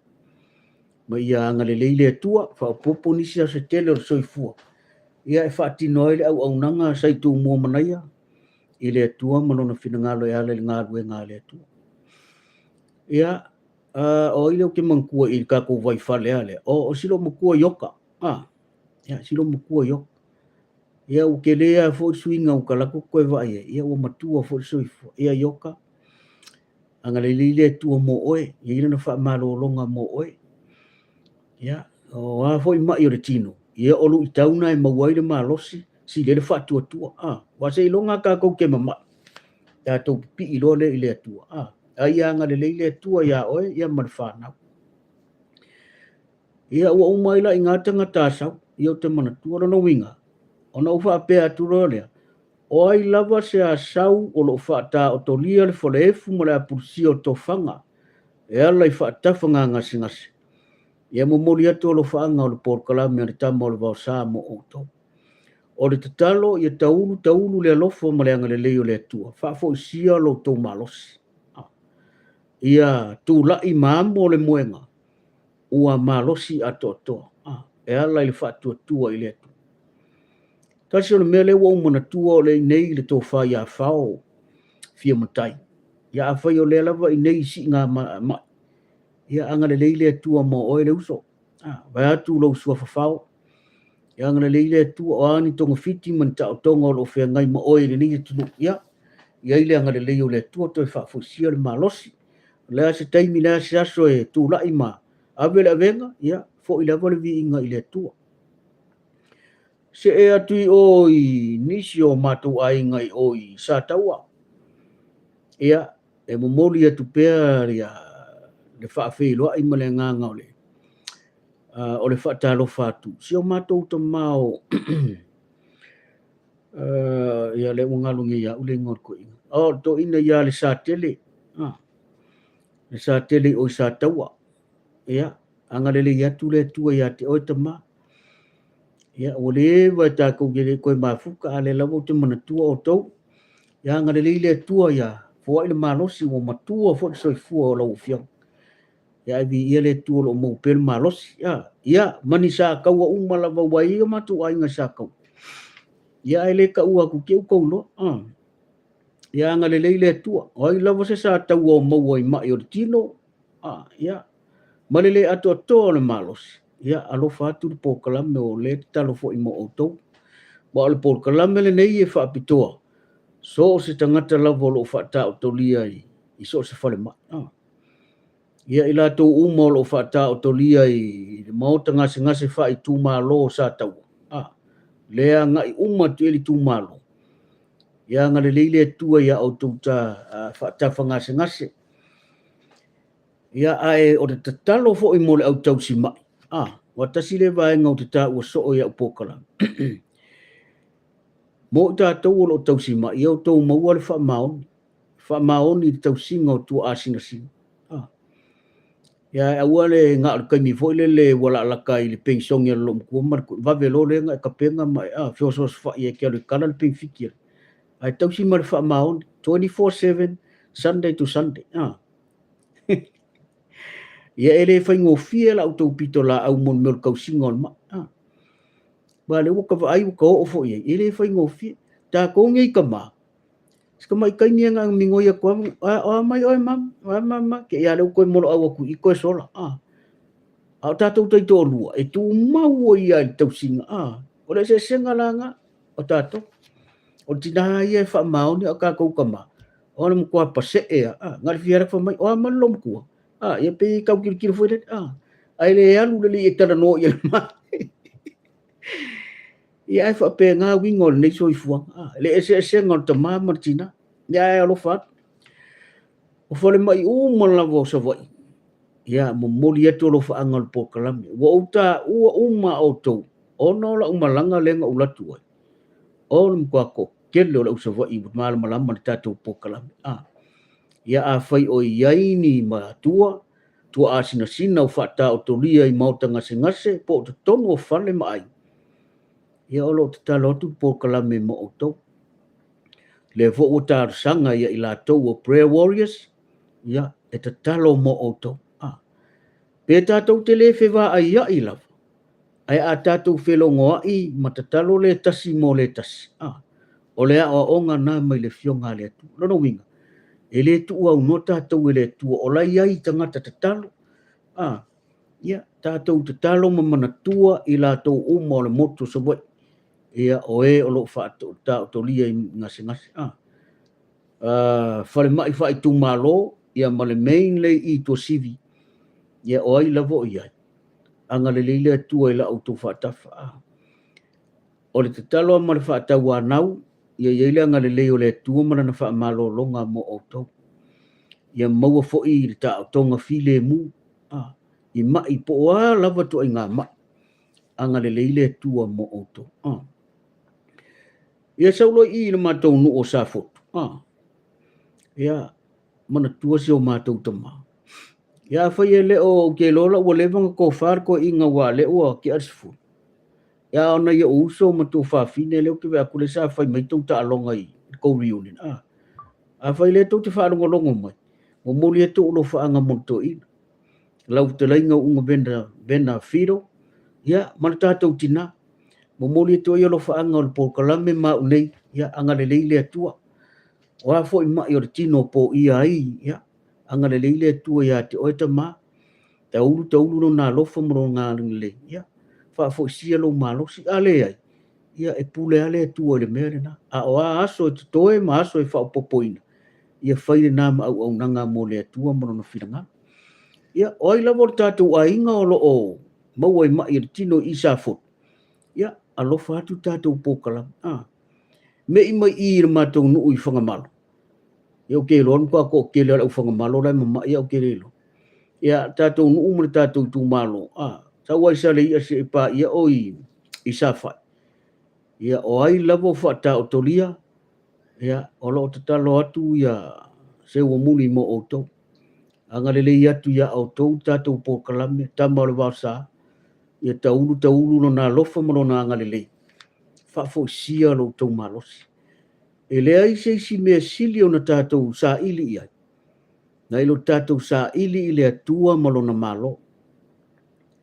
Ma ia agalelei le Atua, faaopoopo nisi aso tele o le soifua, ia e faatino ai le auaunaga sa i Tumua Manaia i le Atua ma lona finagalo e ala i le galuega a le Atua. Ia, o ai lea ou te manatua i le tatou vaifale a lea? O, o si loomatua Ioka. Ah, ia, si loomatua Ioka. Ia, ua tele lava foi le suiga ua talaatu toe vaai ai, ia ua matua foi le soifua. Ia, Ioka, agalelei le Atua mo oe, ia i ai lana faamalologa mo oe. Ia, o a foi mai o le tino, ia o luitau na e maua ai le malosi, sili ai le faatuatua. Ah, aua seiloga lava tatou te mamai, tatou pipii loa lea i le Atua. Ah, a ia agalelei le Atua iā oe, ia ma le fanau. Ia, ua uma ai la i gā tagata asau, ia ou te manatua lona uiga, ona ou faapea atu loa lea, o ai lava se asau o lo o faataotolia le faleefu ma le apulusia o tofaga e ala i faatafaga gasegase, ia momoli atu alofaaga o le polokalame a le Tama o le Vaosa mo outou. O le tatalo ia taulu taulu le alofa ma le agalelei o le Atua, faafoisia lo outou malosi. Ia tulai ma amo le moega. Ua malosi atoatoa e ala i le faatuatua i le Atua. Tasi o le mea lea ua ou manatua o lea i inei le tofa ia Fao Fia Matai. Ia afai o lea lava i inei i siiga mai, ia agalelei le Atua mo oe le uso. Vaeatu lou suafa Fao, ia agalelei le Atua, o a ni togafiti ma ni taotoga o lo o feagai ma oe i lenei atunuu, ia i ai le agalelei o le Atua toe faafoisia le malosi. O le a se taimi, o le a se aso e tulai ma ave le avega, ia foi lava le viiga i le Atua. See atu i o i nisi o matou aiga i o i Sataua. Ia, e momoli atu pea ia le faafeiloai ma le agaga o le faatalofa atu. Si o matou tama o ia lea ua galo nei ia au le igoa o le toeaina. O le toeaina ia Lesatele. Lesatele i o i Sataua. Ia, agalelei atu le Atua ia te oe tama. Ia, ua leva e tatou te le toe mafuta, a o lea lava ou te manatua outou. Ia agalelei le Atua ia foai le malosi, ua matua foi le soifua o lau Afioga. Ia ae viia le Atua o lo o maua pea le malosi. Ia, ma ni Sataua uma lava ua i ai o matou aiga i Sataua. Ia, ae le taua atu te i ua tou iloa. Ia agalelei le Atua. O ai lava se Sataua o maua i mai o le tino, ia, ma le le atoatoa o le malosi, ia alofa atu le polokalame o lea e tatalo foi mo outou. Aua o le polokalame lenei e faapitoa, so o se tagata lava o lo o faataotolia i so o se falemai. Ia i latou uma o lo o faataotolia i le maota gasegase faaitumalo o Sataua, lea agai uma atu i ai le itumalo, ia agalelei le Atua ia outou faatafagasegase. Ia, ae o le tatalo foi mo le au tausimai, ua tasi lea vaega ou te taua soo i au polokalame. Mo i tatou o lo o tausimai, ia outou maua le faamaoni, faamaoni i le tausiga o tuaasinasina. Ia, ae aua le na o le taimi foi lele ua laalata i le penisione a le loomatua ma le vave loa lea ona e tapena ma e feosoosofai e te alu e tala le penefiti. Ae tausi ma le faamaoni, 24/7, Sunday to Sunday. Ia e le faigofie la outou pitolaau mo le mea o le tausiga o le mai. Aua o lea ua ta vaai ua ta oo foi i ai, e le faigofie. Tatou nei tama, si tamai taimi lava na ona migoi atu lava, o a mai oe mama, o a mama, te i lava lea ua toe moloau atu i i toe sola. A o tatou taitoalua, e tumau ai lava i le tausiga. O le eseesega la lena o tatou. O le tina ia e faamaoni, a o tatou tama, o le matua pasee lava. Na o le fia alu atu fai mai, o a mai le loomatua? Ia pei e tau tilotilo foi lele. Ae le alu lelei e talanoa i ai le mai. Ia ae faapena uiga o lenei soifuaga. Le eseesega o le tama ma le tina. Ia ae alofa atu. O falemai uma lava o Savaii, ia momoli atu alofaaga o le polokalame. Ua ou taua uma outou, ona o lau malaga lea na ou alu atu ai. O le matua toatele o le au Savaii ua malamalama i le tatou polokalame. Ia afai o i ai ni matua, tuaasinasina o faataotolia i maota gasegase po o totonu o fale ma aiga, ia o lo o tatalo atu le polokalame mo outou. Lea foi ua talosaga ia i latou o prayer warriors, ia e tatalo mo outou. Pe tatou te le fevaaiai lava, ae a tatou felogoai ma tatalo le tasi mo le tasi, o le aoaoga na mai le Afioga a le Atua. Lona uiga, e le tuuaunoa tatou e le Atua, o la e i ai tagata tatalo. Ia, tatou tatalo ma manatua i latou uma o le motu o Savaii, ia, o e o lo o faataotolia i gasegase. Falemai faaitumalo, ia ma le main lea i Tuasivi, ia o ai lava o i ai, agalelei le Atua i la outou faatafa. O le tatalo ma le faatauanau, ia i ai le agalelei o le Atua ma lana faamalologa mo outou. Ia maua foi le taotoga filemu, i mai po o a lava ituaiga mai, agalelei le Atua mo outou. Ia sau loa i i le matou nuu o Safotu, ia manatua si o matou tama. Ia afai e le o, ou te iloa la ua leva ona tofa le toeaina aua o lea ua tea le 10. Ia a o nai ou uso ma tuafafine lea ou te vaai atu lea sa fai mai tou taaloga i le tou reunion. Afai o lea tou te faalogologo mai, momoli atu ou alofaaga mo le toeaina. Lau fetalaiga Uga Vena, Vena Fido, ia, ma le tatou tinā. Momoli atu ai alofaaga o le polokalame ma au nei, ia, agalelei le Atua. O a foi mai o le tino o poia ai, ia, agalelei le Atua ia te oe tama. Taulu taulu lona alofa ma lona agalelei, ia, faafoisia lou malosi. A leai, ia, e pule lava le Atua i le mea lena. A o a aso e totoe ma aso e faaopoopoina, ia fai lena ma auaunaga mo le Atua ma lona finagalo. Ia, o ai lava o le tatou aiga o lo o maua i mai e le tino i Safotu, ia, alofa atu le tatou polokalame. A, me'i mai i i le matou nuu i Fagamalo, ia ou te iloa le matua toatele o le au Fagamalo la e mamai ae ou te le iloa. Ia, tatou nuu ma le tatou itumalo, a, sau lava i Saleia seia paia oe i Safai, ia, o ai lava o faataotolia, ia, o lo o tatalo atu ia Seuamuli mo outou. Agalelei atu ia outou le tatou polokalame, Tama o le Vaosa, ia taulu taulu lona alofa ma lona agalelei, faafoisia lo outou malosi. E leai se isi mea sili ona tatou saili i ai, nai lo tatou saili i le Atua ma lona Malo.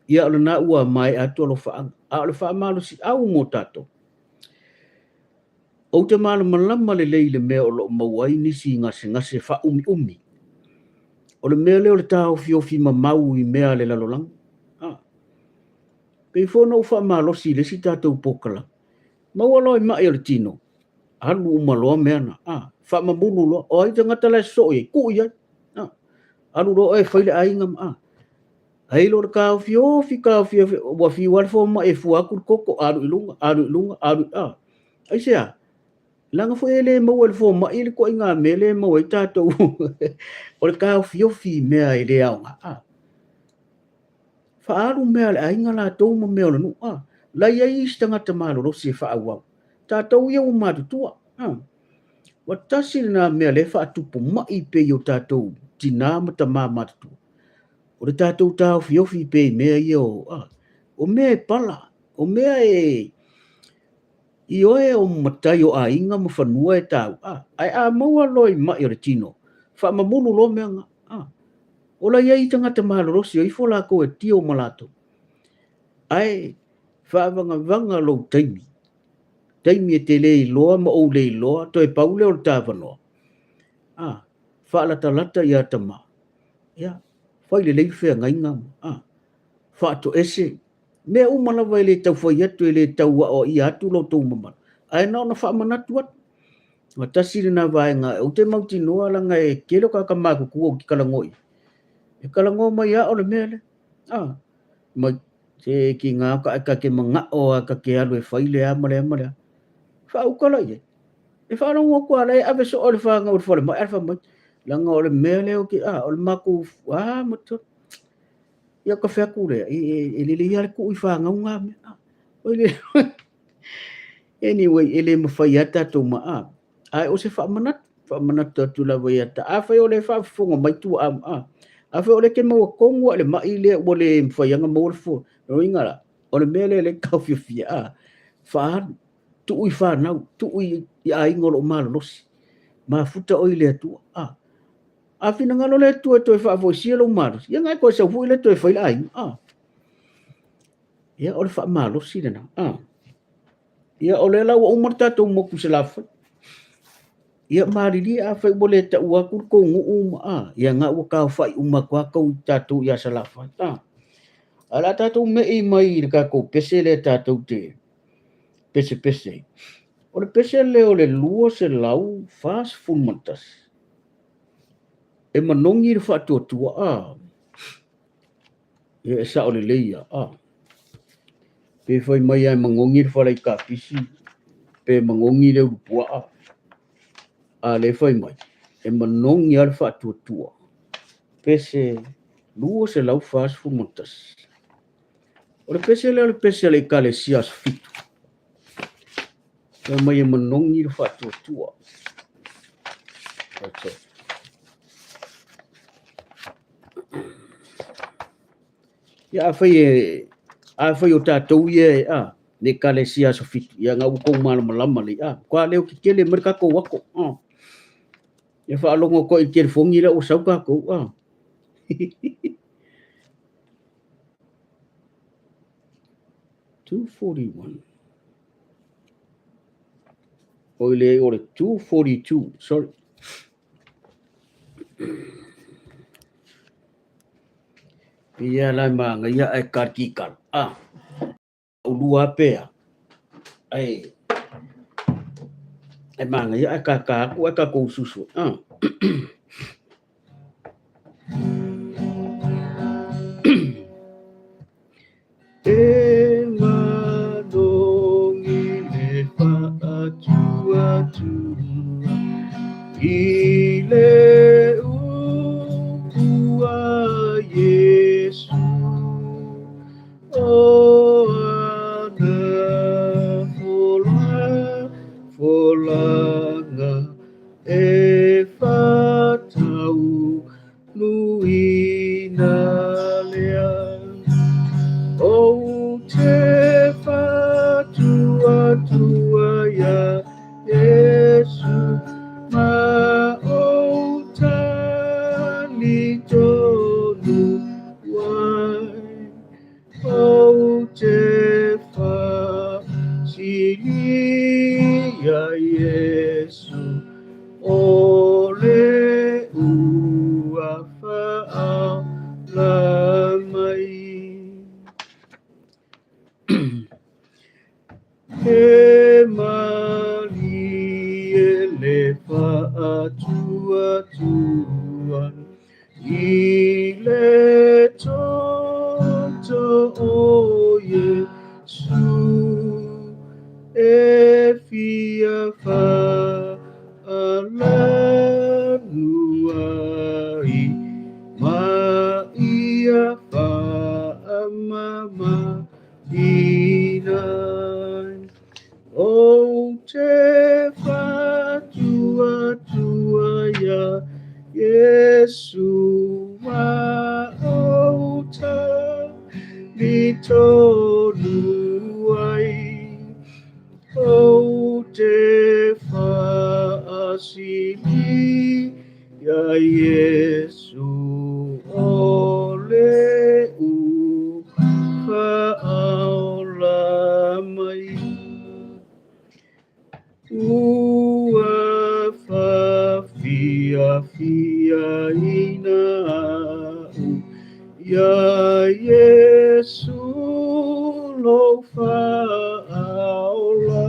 Ia o lena ua maea atu alofaaga, a o le faamalosiau mo tatou. Ou te malamalama lelei i le mea o lo o maua ai nisi gasegase faaumiumi. O le mea lea o le taofiofi mamau i mea a le lalolagi. A. Pei foi ona ou faamalosi i le isi tatou polokalame, maua loa i mai o le tino, alu uma loa mea na. A. Faamamulu loa. O ai tagata la e sosoo i ai? Tuu i ai. A. Alu loa oe e fai le aiga. A. Ai lo le taofiofi, taofiofi, ua fiu lava le fomai e fua atu le toto, alu i luga, alu i luga, alu, a. Aisea? Leaga foi e le maua e le fomai le ituaiga mea lea e maua ai tatou o le taofiofi i mea e le aoga. A. Faaalu mea a le aiga latou ma mea o le nuu. A. La e i ai isi tagata malolosi e faaauau. Tatou ia ua matutua. A. Ua tasi lena mea lea e faatupu mai pei o tatou tina ma tama matutua. O le tatou taofiofi pea i mea ia o, a, o mea e pala, o mea e, ioe o matai o aiga ma fanua e taua, a, ae a maua loa i mai o le tino, faamamulu loa mea na, a. O la e i ai tagata malolosi o ifo latou e tio ma latou, ae faavagavaga lou taimi, taimi e te le iloa ma ou le iloa, toe pau lea o le ta avanoa, a, faalatalata ia tama, ia, fai lelei le feagaiga, a, faatoese, mea uma lava e le tau fai atu, e le tau aoaia atu lo outou mamalu, ae na ona faamanatu atu. Ua tasi lena vaega, ou te mautinoa leaga e tele o tagata matutua ou te talanoa i ai. E talanoa mai lava o le mea lea. A, mai, se tiga ta ta te manao lava ta te alu e fai le a ma le a ma le a. Faauta la i ai. E faalogo atu lava o la e ave soo e le fanau i le falemai, ae fai mai, leaga o le mea lea ou te, a, o le matou, a, matou, ia ta fai atu lea, e lelei lava le tuu i fanau na mea. Anyway, e le mafai lava tatou ma, a, ae o se faamanatu, faamanatu atu lava ia ta, afai o lea e faafofoga mai tuaa, a, afai o lea e te maua tonu lava i le mai lea ua le mafai ona maua le fua, lona uiga la, o le mea lea lea e taofiofia, a, faaalu, tuu i fanau, tuu i aiga o lo o malolosi, mafuta oe i le Atua. A, a finagalo le Atua e toe faafoisia lou malosi, ia ona e toe sau foi lea toe fai le aiga. A, ia o le faamalosi lena. A, ia o lea la ua uma le tatou motu i Salafai. Ia malilie afai ua le taua atu le tou nuu ma, a, ia na ua taofai uma atu lava tou, tatou ia Salafai. A, ae o le a tatou me'i mai i le tatou pese lea tatou te pesepese ai. O le pese lea o le 241, e manogi le faatuatua, a, ia e sao lelei ia, a, pe fai mai lava e manogi le falaikapisi, pe manogi le ulupuaa, a lea fai mai, e manogi lava le faatuatua, pese 241. O le pese lea o le pese a le Ekalesia Aso Fitu. Fai mai e manogi le faatuatua. Okay. Ia afai e afai o tatou ia e a le Ekalesia Aso Fitu, ia na ua tou malamalama lelei a, matua leo tetele mai le tatou ato. A. Ia faalogo atu ai i le telefoni lea ua sau tatou a. 241. Oi leai o le 242, sorry. Ia la magaia ae kalikikala. Ah, ulua pea. Ai e magaia ae kaka aku ae kakou susu. Ah. E manogi le faatuatua i le upu a Iesu o ana folafolaga e faataunuuina lea. Ou te faatuatua iā Iesu ma ou talitonu ai. Ou te faasilia Iesu o le ua faaola mai. He malie le faatuatua i le toto o Iesu e fia faalanu ai ma ia faamama ina. Ou te faatuatua iā Iesu ma ou talitonu ai. Ou te faasilia Iesu o le ua faaola mai. Ua faafiafiaina au iā Iesu lou faaola.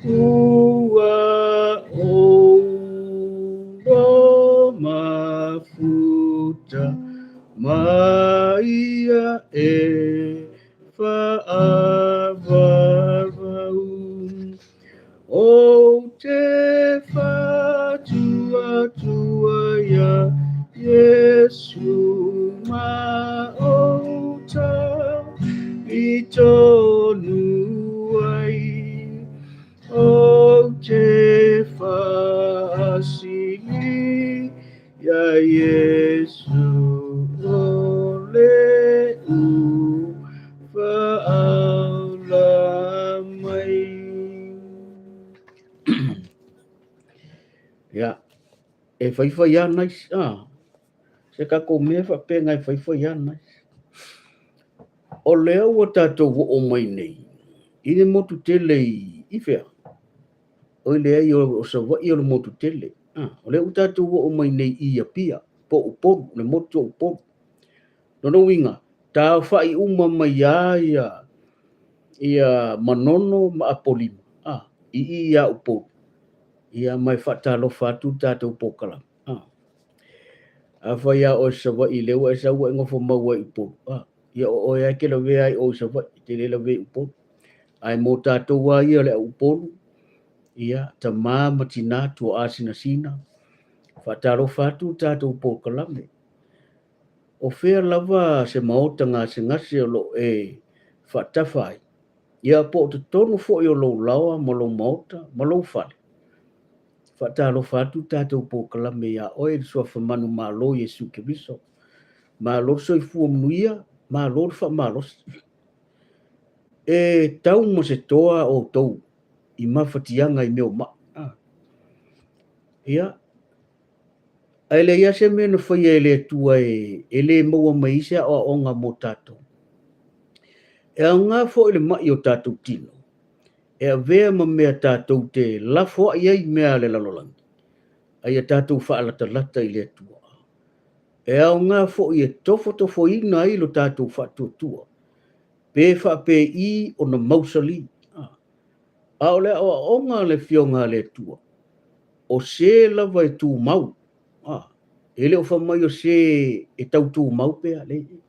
Ua ou mafuta ma ia e faaauau. Ou te faatuatua iā Iesu ma ou talitonu ai. Ou te faasilia Iesu o le ua faaola mai. Ia, e faifai lava nais, ah, se tatou mea faapena e faifai lava nais. O lea ua tatou oo mai nei i le motu tele i fea? Oi leai o Savaii o le motu tele. Ah, o lea ua tatou oo mai nei i Apia, po o Upolu, le motu o Upolu. Lona uiga, taofa'i uma mai lava ia ia Manono ma Apolima, ah, i i ia Upolu. Ia ma e faatalofa atu le tatou polokalame. Ah. Afai lava oe Savaii lea ua e sau ua e nofo mau ai i Upolu, ah, ia o oe lava e te lavea ai i o i Savaii, e te le lavea i Upolu. Ae mo tatou lava ia le au Upolu, ia, tama ma tina, tuaa sinasina, faatalofa atu le tatou polokalame. O fea lava se maota gasegase o lo o e faatafa ai, ia po o totonu foi o lou laoa ma lou maota ma lou fale. Faatalofa atu le tatou polokalame iā oe i le Suafa manumalo Iesu Keriso. Malo le soifua manuia, malo le faamalosi. E tau ma se toa outou i mafatiaga i mea o ma'i. Ia, ae leai lava se mea na faia e le Atua e le maua mai ai se aoaoga mo tatou. E aoga foi le ma'i o tatou tino e avea ma mea tatou te lafoai ai mea a le lalolagi, a ia tatou faalatalata i le Atua. E aoga foi e tofotofoina ai lo tatou faatuatua, pe faapei ona mausali. A o le aoaoga a le Afioga a le Atua, o se lava e tumau, e le o fai mai o se e tau tumau pea, leai.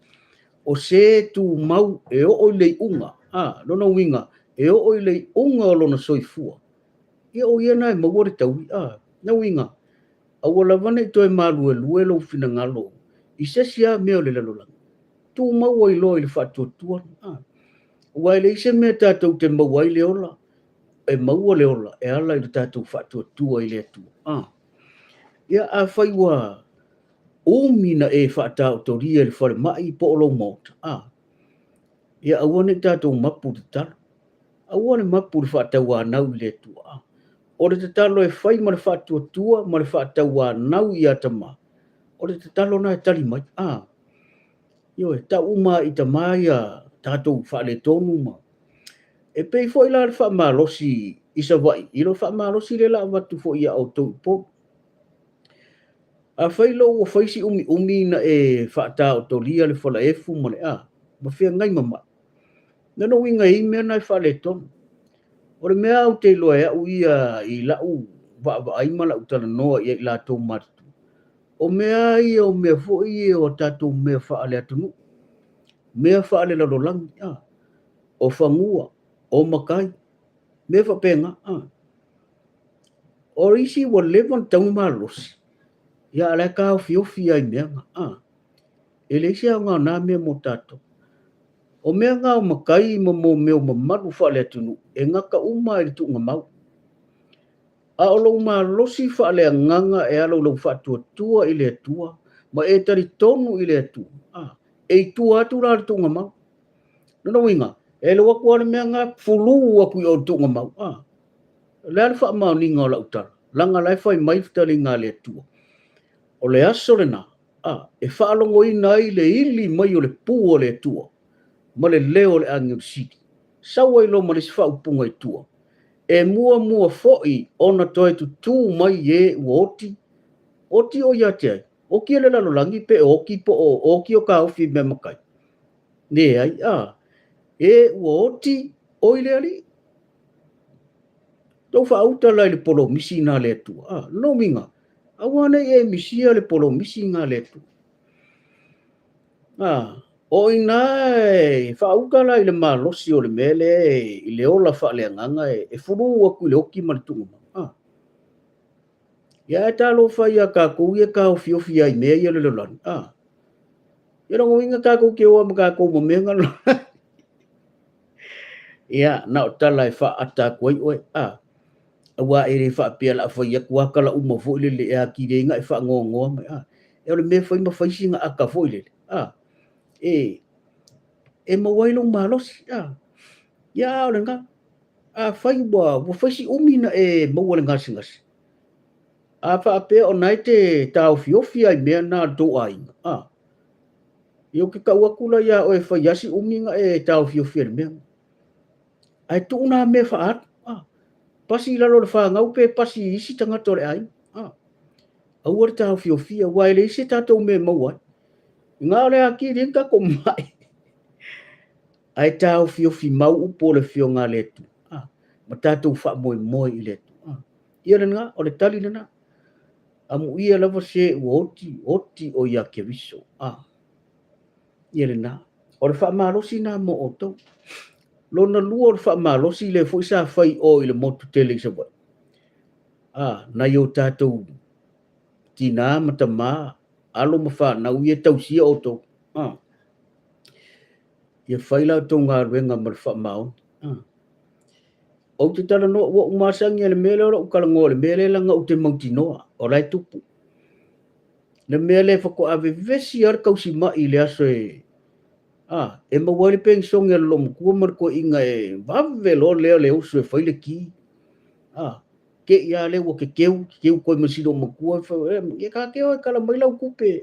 O se e tumau e oo i le iuga, lona uiga, e oo i le iuga o lona soifua, ia o ia na e maua le taui. Lona uiga, aua lava ne i toe maluelue lou finagalo i se isi lava mea o le lalolagi, tumau ai loa i le faatuatua. Aua e leai se mea tatou te maua ai le ola, e maua le ola e ala i le tatou faatuatua i le Atua. Ia, afai ua umi na e faataotolia i le falemai po o lou maota, ia aua ne i tatou mapu i le tatalo. Aua le mapu i le faatauanau i le Atua. O le tatalo e fai ma le faatuatua ma le faatauanau ia Tama, o le tatalo lena e tali mai. Ioe, tau uma i Tama ia tatou faaletonu ma. E pei foi la le faamalosi i Savaii, i lo faamalosi lea la avatu foi ia outou i Upolu. Afai loa ua fai si umiumi na e faataotolia le falaefu ma le a, ma feagai ma mai, lona uiga e i ai mea na e faaletonu. O le mea ou te iloa e au ia i lau vaavaai ma lau talanoa ia i latou matutua, o mea ia o mea foi ia o tatou mea faale-atunuu, mea faale-lalolagi, o fanua, o matai, mea faapena. O isi ua leva ona tatau ona malolosi, ia a o la e taofiofi lava i mea na. E leai se aoga o na mea mo tatou. O mea na o matai ma mea o mamalu faale-atunuu, e gata uma i le tuugamau. A o lou malosi faaleagaga e ala i lou faatuatua i le Atua ma e talitonu i le Atua, e i tua atu la le tuugamau. Lona uiga, e alu atu lava le mea na fulu atu i o i le tuugamau. O le a le faamaoniga o lau tala? Leaga o la e fai mai le fetalaiga a le Atua, o le aso lena, e faalogoina ai le ili mai o le pu a le Atua ma le leo o le agelu sili. Sau ai loa ma le isi faaupuga i tua, e muamua foi ona toe tutū mai e ua oti, oti o ia te ai, oti e le lalolagi pe oti po o oti o taofi i mea matai. Leai, e ua oti o i le Alii. Tou faauta la i le polomisi na le Atua. Lona uiga, aua ne i e misia le polomisi na le Atua. O i ina e faauta la i le malosi o le mea lea i le ola faaleagaga e fulu atu i le oti ma le tuugamau. Ia ae talofa ia tatou ia e taofiofi ai i mea ia o le lalolagi. Ia lona uiga tatou te o lava ma tatou ma mea na. Ia, na o tala e faaata atu ai oe. Aua e le faapea o le a fai atu lava tala uma foi lele e atili ai ona e faanoanoa mai. O le mea e fai ma fai sina ata foi lele, e maua ai lou malosi. Ia, a o lena, afai ua fai si umi na e maua i le gasegase, a faapea o na e te taofiofi lava i mea na a le tou aiga, ia ou te tau atu la ia oe e fai lava si umi na e taofiofi ai i le mea. Ae tuu na mea faaalu, pasi i lalo o le fanau pe pasi i isi tagata o le aiga. Aua le taofiofia, aua e leai se tatou mea e maua ai. Na o le atili ai na tatou mai. Ae taofiofi mau upu o le Afioga a le Atua, ma tatou faamoemoe i le Atua. Ia lena, o le tali lena. Amuia lava se ua oti, oti o ia Keriso. Ia lena. O le faamalosi lena mo outou. Lona lua o le faamalosi lea foi sa fai o i le motu tele i Savaii. Nai o tatou tina ma tama, alo ma fanau ia e tausia outou. Ia fai la outou galuega ma le faamaoni. Ou te talanoa, ua ou masani i le mea lea o lou talanoa i le mea lea leaga ou te mautinoa, o la e tupu. Le mea lea faatoa vevesi lava le tausimai i le aso e, e maua ai le penisone a le loomatua ma le toeaina e vave loa lea le uso e fai le ki. Te i lava lea ua teteu, teteu toe ma si loomatua, e ta te o e tala mai lau tupe.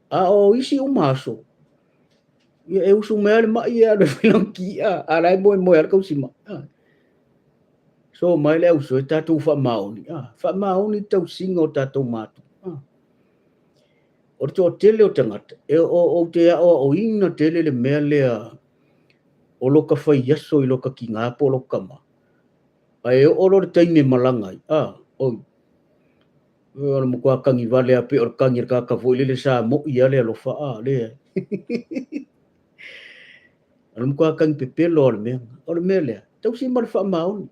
A o isi uma aso, Ia e usu mai lava le mai e alu e fai lana ti, a, a o la e moemoe lava le tausimai, a. So mai le ausoe tatou faamaoni, a, faamaoni le tausiga o tatou matua, a. O le toatele o tagata, e, o, ou te aoaoina tele le mea lea o loka faiaso i loka tiga po o loka tama, ae oo loa i le taimi e malaga ai, a, oi, o le matua tagi vale lava pei o le tagi a le tagata foi lele sa mo'i lava le alofa, a, leai. O le matua tagi pepelo lava o le mea lena. O le mea lea, tausi ma le faamaoni.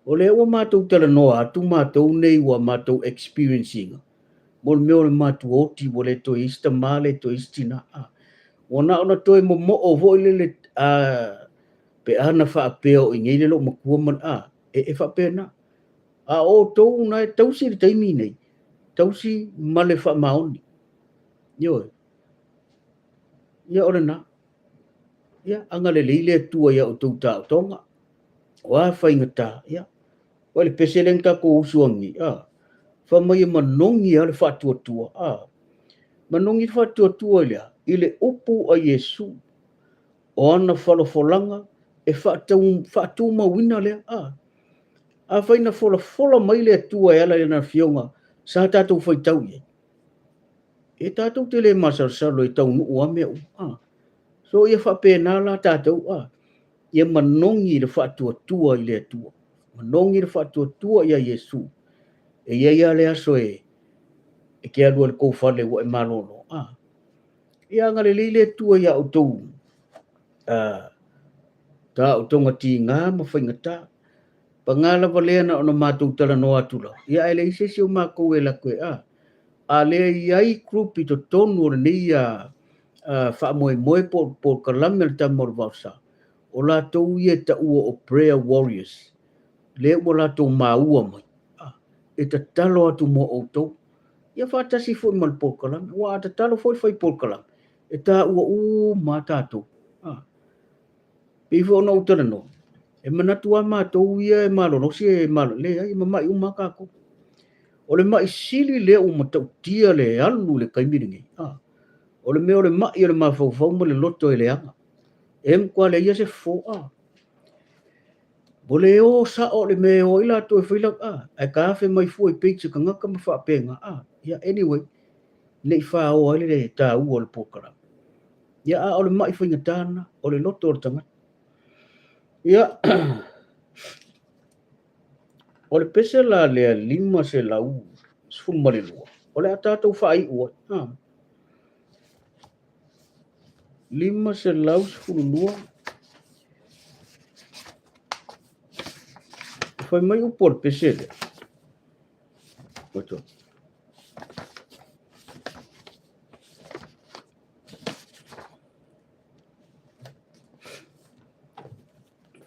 O lea ua matou talanoa atu matou nei ua matou experience ina, mo le mea o le matuaoti ua le toe i ai se tama le toe i ai se tina. A, ua na ona toe momoo foi lele, a, pe a na faapea o i inei le loomatua ma le, a, e faapena. A o outou na e tausi i le taimi nei, tausi ma le faamaoni. Ioe. Ia o lena. Ia, agalelei le Atua ia outou taotoga. O a faigata, ia, o le pese lea na tatou usu atu nei, a, fai mai e manogi lava le faatuatua, a, manogi le faatuatua i le a? I le upu a Iesu, o ana folafolaga e faatumauina lea, a. Afai na folafola mai le Atua e ala i lana Afioga sa tatou faitau i ai, e tatou te le masalosalo e taunuu lava mea uma, a. So ia faapena la tatou, a, ia manogi le faatuatua i le Atua, manogi le faatuatua ia Iesu. E i ai lava le aso e te alu ai i le tou fale ua e malolo, a. Ia agalelei le Atua ia outou, a, taotoga tiga ma faigata. Paga lava lea na ona matou talanoa atu lava, ia ae leai se isi o matou e alu atu e, a, a lea i ai group i totonu o lenei faamoemoe po o polokalame a le Tama o le Vaosa, o latou ia e taua o prayer warriors, lea ua latou maua mai, a, e tatalo atu mo outou. Ia faatasi foi ma le polokalame, aua a tatalo foi le fai polokalame, e taua uma lava tatou. A, pei foi ona ou talanoa, e manatu lava matou ia e malolosi e malo, leai, e mama'i uma lava tatou. O le ma'i sili lea ua matautia le alu i le taimi lenei, a, o le mea o le ma'i o le mafaufau ma le loto e leaga. E matua leai se fofo, a. Ua le o sao le mea e o ai latou e fai lau, a, ae tafe mai fua i page a tagata ma faapena, a. Ia, anyway, ne i fāoa ai le taua o le polokalame. Ia, a o le ma'i faigata lena, o le loto o le tagata. Ia, o le pese la lea 512, o le a tatou faaiu ai. A. 512. Fai mai upu o le pese lea. Oto.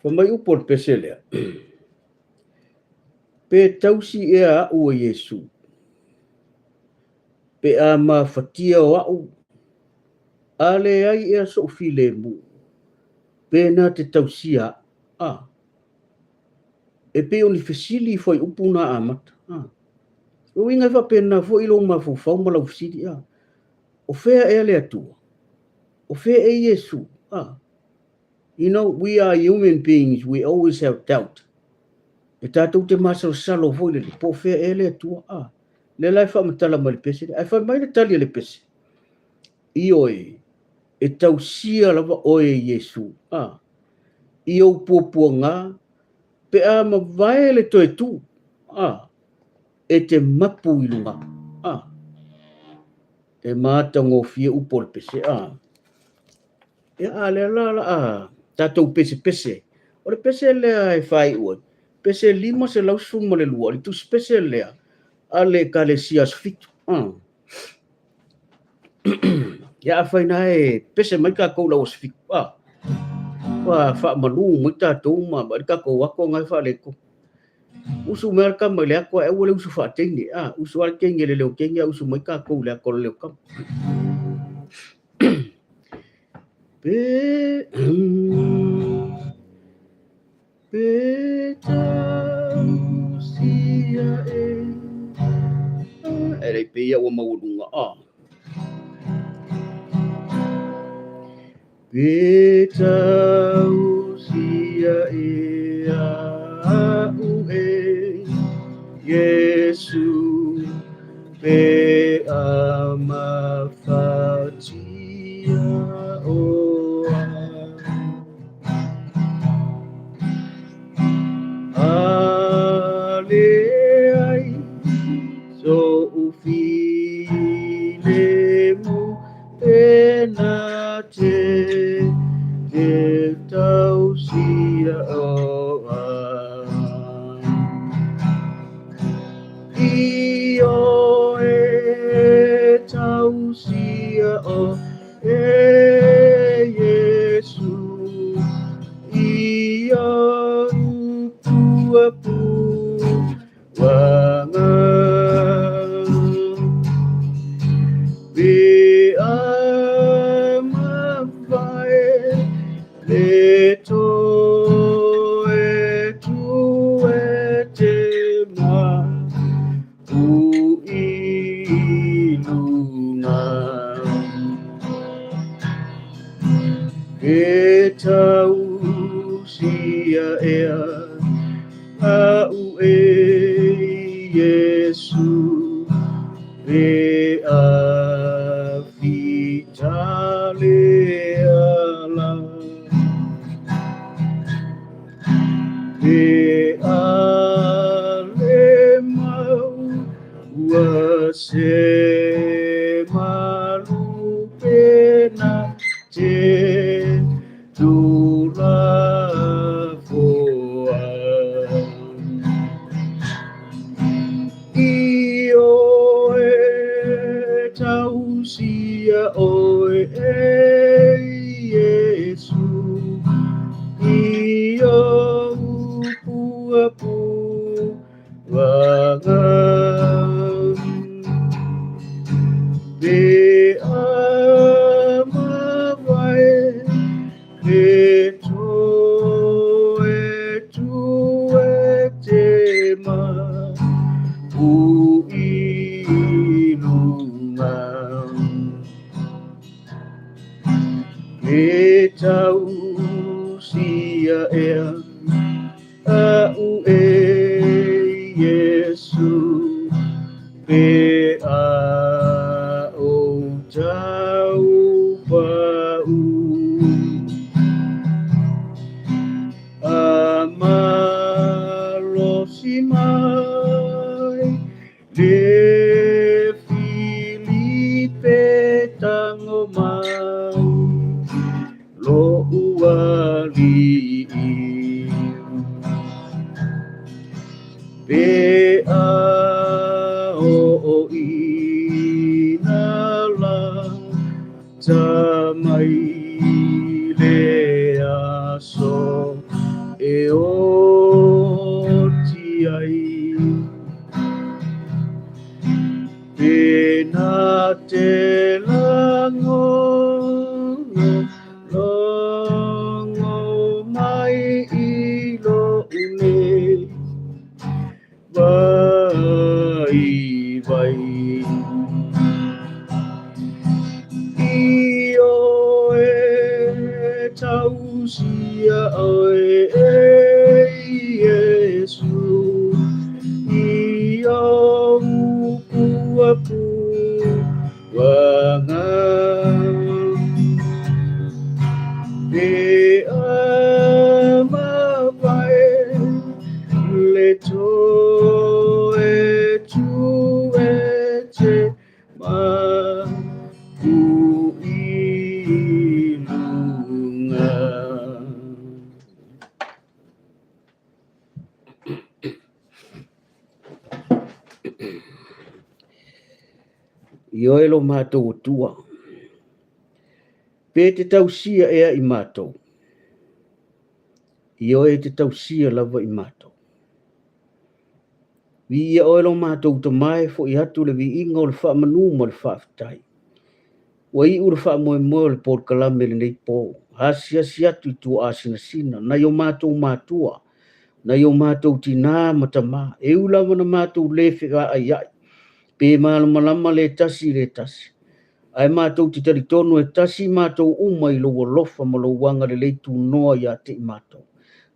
Fai mai upu o le pese lea. Pe tausi ea a'u e Iesu, pe a mafatia o a'u, a leai ea so'u filemu, pe na te tausia a'u. A. E pei o ni fesili fuaiupu na amata. A. O uiga e faapena foi i lou mafaufau ma lau fesili. A. O fea ea le Atua? O fea ea Iesu? A. You know, we are human beings, we always have doubt. E tatou te masalosalo foi lele, po o fea ea le Atua? A. Lea la e faamatala mai le pese lea. Ae fai mai le tali a le pese, Ioe, e tausia lava oe e Iesu, a, i ou puapuaga, pe a mavae le toe tu, a, e te mapu i luga, a. E matagofie upu o le pese, a. Ia, a lea la la a tatou pesepese. O le pese lea e faaiu ai, pese 512, o le tusi pese lea a le Ekalesia Aso Fitu. A. Ia, afai na e pese mai tatou i le au Aso Fitu, a, ua faamalu mai tatou ma le tatou ato na e faaletonu. Usu mai le tama i le ato ae aua le usu faateine, a, usu lava le teine i le leo teine a usu mai tatou i le ato o le leo tama. Pe, pe tausia e. E lei pei ia ua maualuga, a. Pe tausia ea a'u e Iesu, pe a mafatia oa. A leai so'u filemu pe na te te tausia oa. I oe tausia o e Iesu, i ou puapuaga. Pe a mavae le toe tu e te ma u i luga. E tausia ea a'u e Iesu, pe a fita le ala. Pe a le mau ua se malu pe na te tulafoa. I oe tausia oe e Iesu, i ou puapuaga. Pe a mavae le toe tu e te ma u i luga. Pe tausia ea a'u e Iesu, pe a ou taupa'u. A malosi mai le Filipe tago mai lo'u ali'i. Pe a o'o ina lata mai le aso e oti ai. Pe na te lago logo mai i lo'u nei vaivai. I oe tausia oe e Iesu, i ou puapuaga. Pe a mavae le toe tu e te ma u i luga. I oe lo matou Atua, pe te tausia ea i matou. I oe te tausia lava i matou. Viia oe lo matou Tama e fo'i atu le viiga o le faamanu ma le faafetai. Ua iu le faamoemoe o le polokalame i lenei po, asiasi atu i tuaasinasina nai o matou matua, nai o matou tinā ma tamā, e ui lava na matou le fevaaiai, pe malamalama le tasi i le tasi. Ae matou te talitonu e tasi matou uma i lou alofa ma lou agalelei tunoa ia te i matou.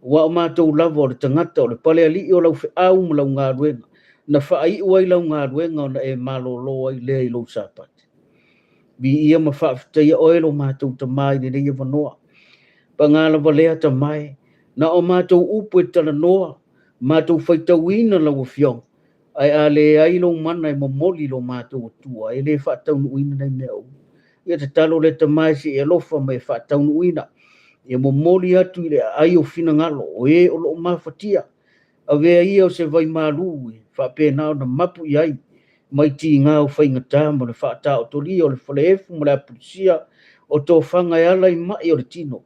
Aua o matou lava o le tagata o le palealii o lau feau ma lau galuega, na faaiu ai lau galuega ona e malolo ai lea i lou Sapati. Viia ma faafetaia oe lo matou Tama i lenei avanoa. Paga lava lea Tama e, na o matou upu e talanoa, matou faitauina lau Afioga, ae a leai lou mana e momoli lo matou Atua, e le faataunuuina nei mea uma. Ia tatalo lea Tama e se i alofa ma e faataunuuina, ia momoli atu i le aai o finagalo o e o lo o mafatia, avea ia o se vai malu e faapena ona mapu i ai mai tiga o faigata ma le faataotolia o le falaefu ma le apulusia o tofaga e ala i mai o le tino.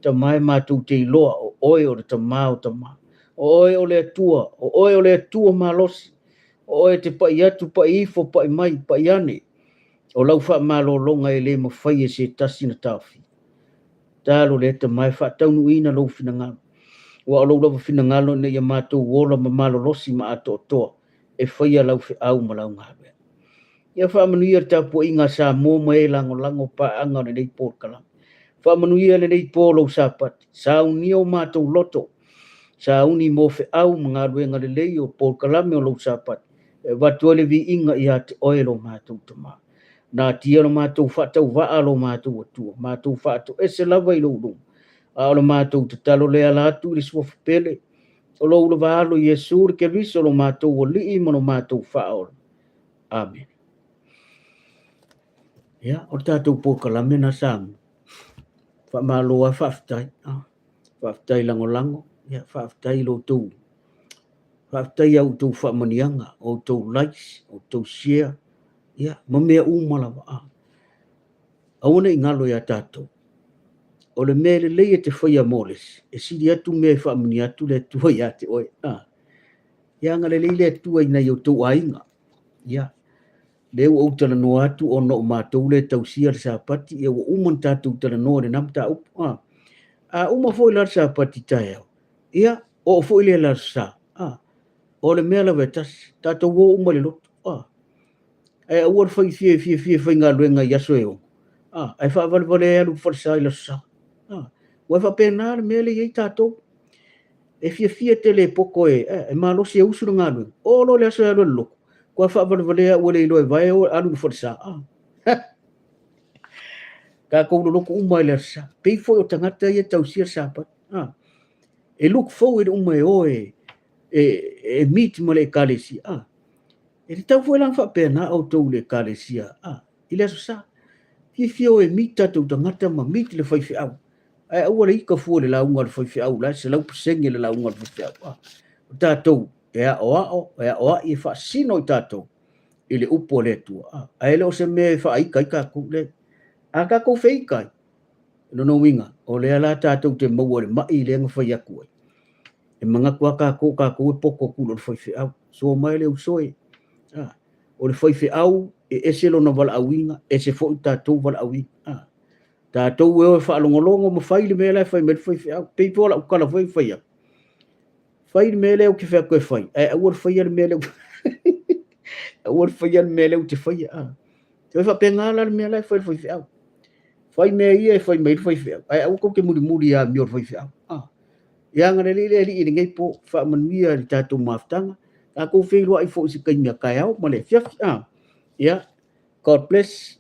Tama e matou te iloa o oe o le Tama o tama, o oe o le Atua, o oe o le Atua malosi, o oe e te pai atu, pai ifo, pai mai, pai ane, o lau faamalologa e le mafai e se tasi ona taofia. Tatalo lea Tama e faataunuuina lou finagalo, aua o lou lava finagalo ina ia matou ola ma malolosi ma atoatoa e faia lau feau ma lau galuega. Ia faamanuia le tapuaiga a Samoa ma e lagolago paaga o lenei polokalame. Faamanuia lenei po lou Sapati, saunia o matou loto, sauni mo feau ma galuega lelei o polokalame o lou Sapati, e avatu ai le viiga ia te oe lo matou Tama. Natia lo matou faatauvaa lo matou Atua, matou faatoese lava i lou luma, a o le matou tatalo lea ala atu i le suafa pele, o lou lava Alo Iesu le Keriso lo matou Alii ma lo matou Faaola. Amene. Ia, o le tatou polokalame na Samoa. Faamalo lava faafetai. Faafetai lagolago, ia faafetai i lo outou, faafetai i a outou faamanuiaga, o outou likes, o outou share, ia, ma mea uma lava. Aua ne i galo ia tatou, o le mea lelei e te faia mo le isi, e sili atu mea e faamanuia atu le Atua ia te oe. Ia agalelei le Atua i nai outou aiga. Ia, lea ua ou talanoa atu ona o matou lea e tausia le Sapati, ia ua uma ona tatou talanoa i lena mataupu. A uma foi la le Sapati taeao, ia, oo foi lea i le Aso Sa. O le mea lava e tasi, tatou o uma i le lotu. Ae aua le fai fia fiafia e faigaluega i aso e ono, ae faavalevale ai alu i le falesa i le Aso Sa. Ua faapena le mea lea e i ai tatou. E fiafia tele e poto e malosi e usu le galuega, oo loa i le aso e alu ai i le lotu, ua faavalevalea ua le iloa e vae o alu i le falesa. Tatou lolotu uma i le Aso Sa. Pei foi o tagata ia e tausia le Sapati. E look forward uma e o e meet ma le ekalesia. E tatau foi la ona faapena outou i le ekalesia i le Aso Sa. Fiafia o e meet tatou tagata ma meet le faifeau. Ae aua le ita fua i le lauga a le faifeau, la e 100% le lauga a le faifeau. O tatou e aoao, e aoai, e faasino i tatou i le upu a le Atua. Ae le o se mea e faaita ai tatou le. A tatou feita ai, lona uiga, o lea la tatou te maua i le mai lea na fai atu ai. E manatu lava tatou, o tatou e poto atu i lo le faifeau. Soa mai le uso e. O le faifeau e ese lona valaauina, ese foi tatou valaauina. Tatou e o e faalogologo ma fai le mea la e fai mai le faifeau. Pei foi o lau tala foi na fai atu. Fai le mea lea ou te fai atu e fai, ae aua le faia le mea lea aua le faia le mea lea ou te faia. E faapena la le mea la e fai le faifeau. Fai mea ia e fai mai le faifeau, ae aua tou te mulimuli i amio a le faifeau. Ia agalelei le Alii i lenei po, faamanuia i le tatou mafutaga, tatou feiloai foi i se taimi a taeao ma le afiafi. Ia, God bless.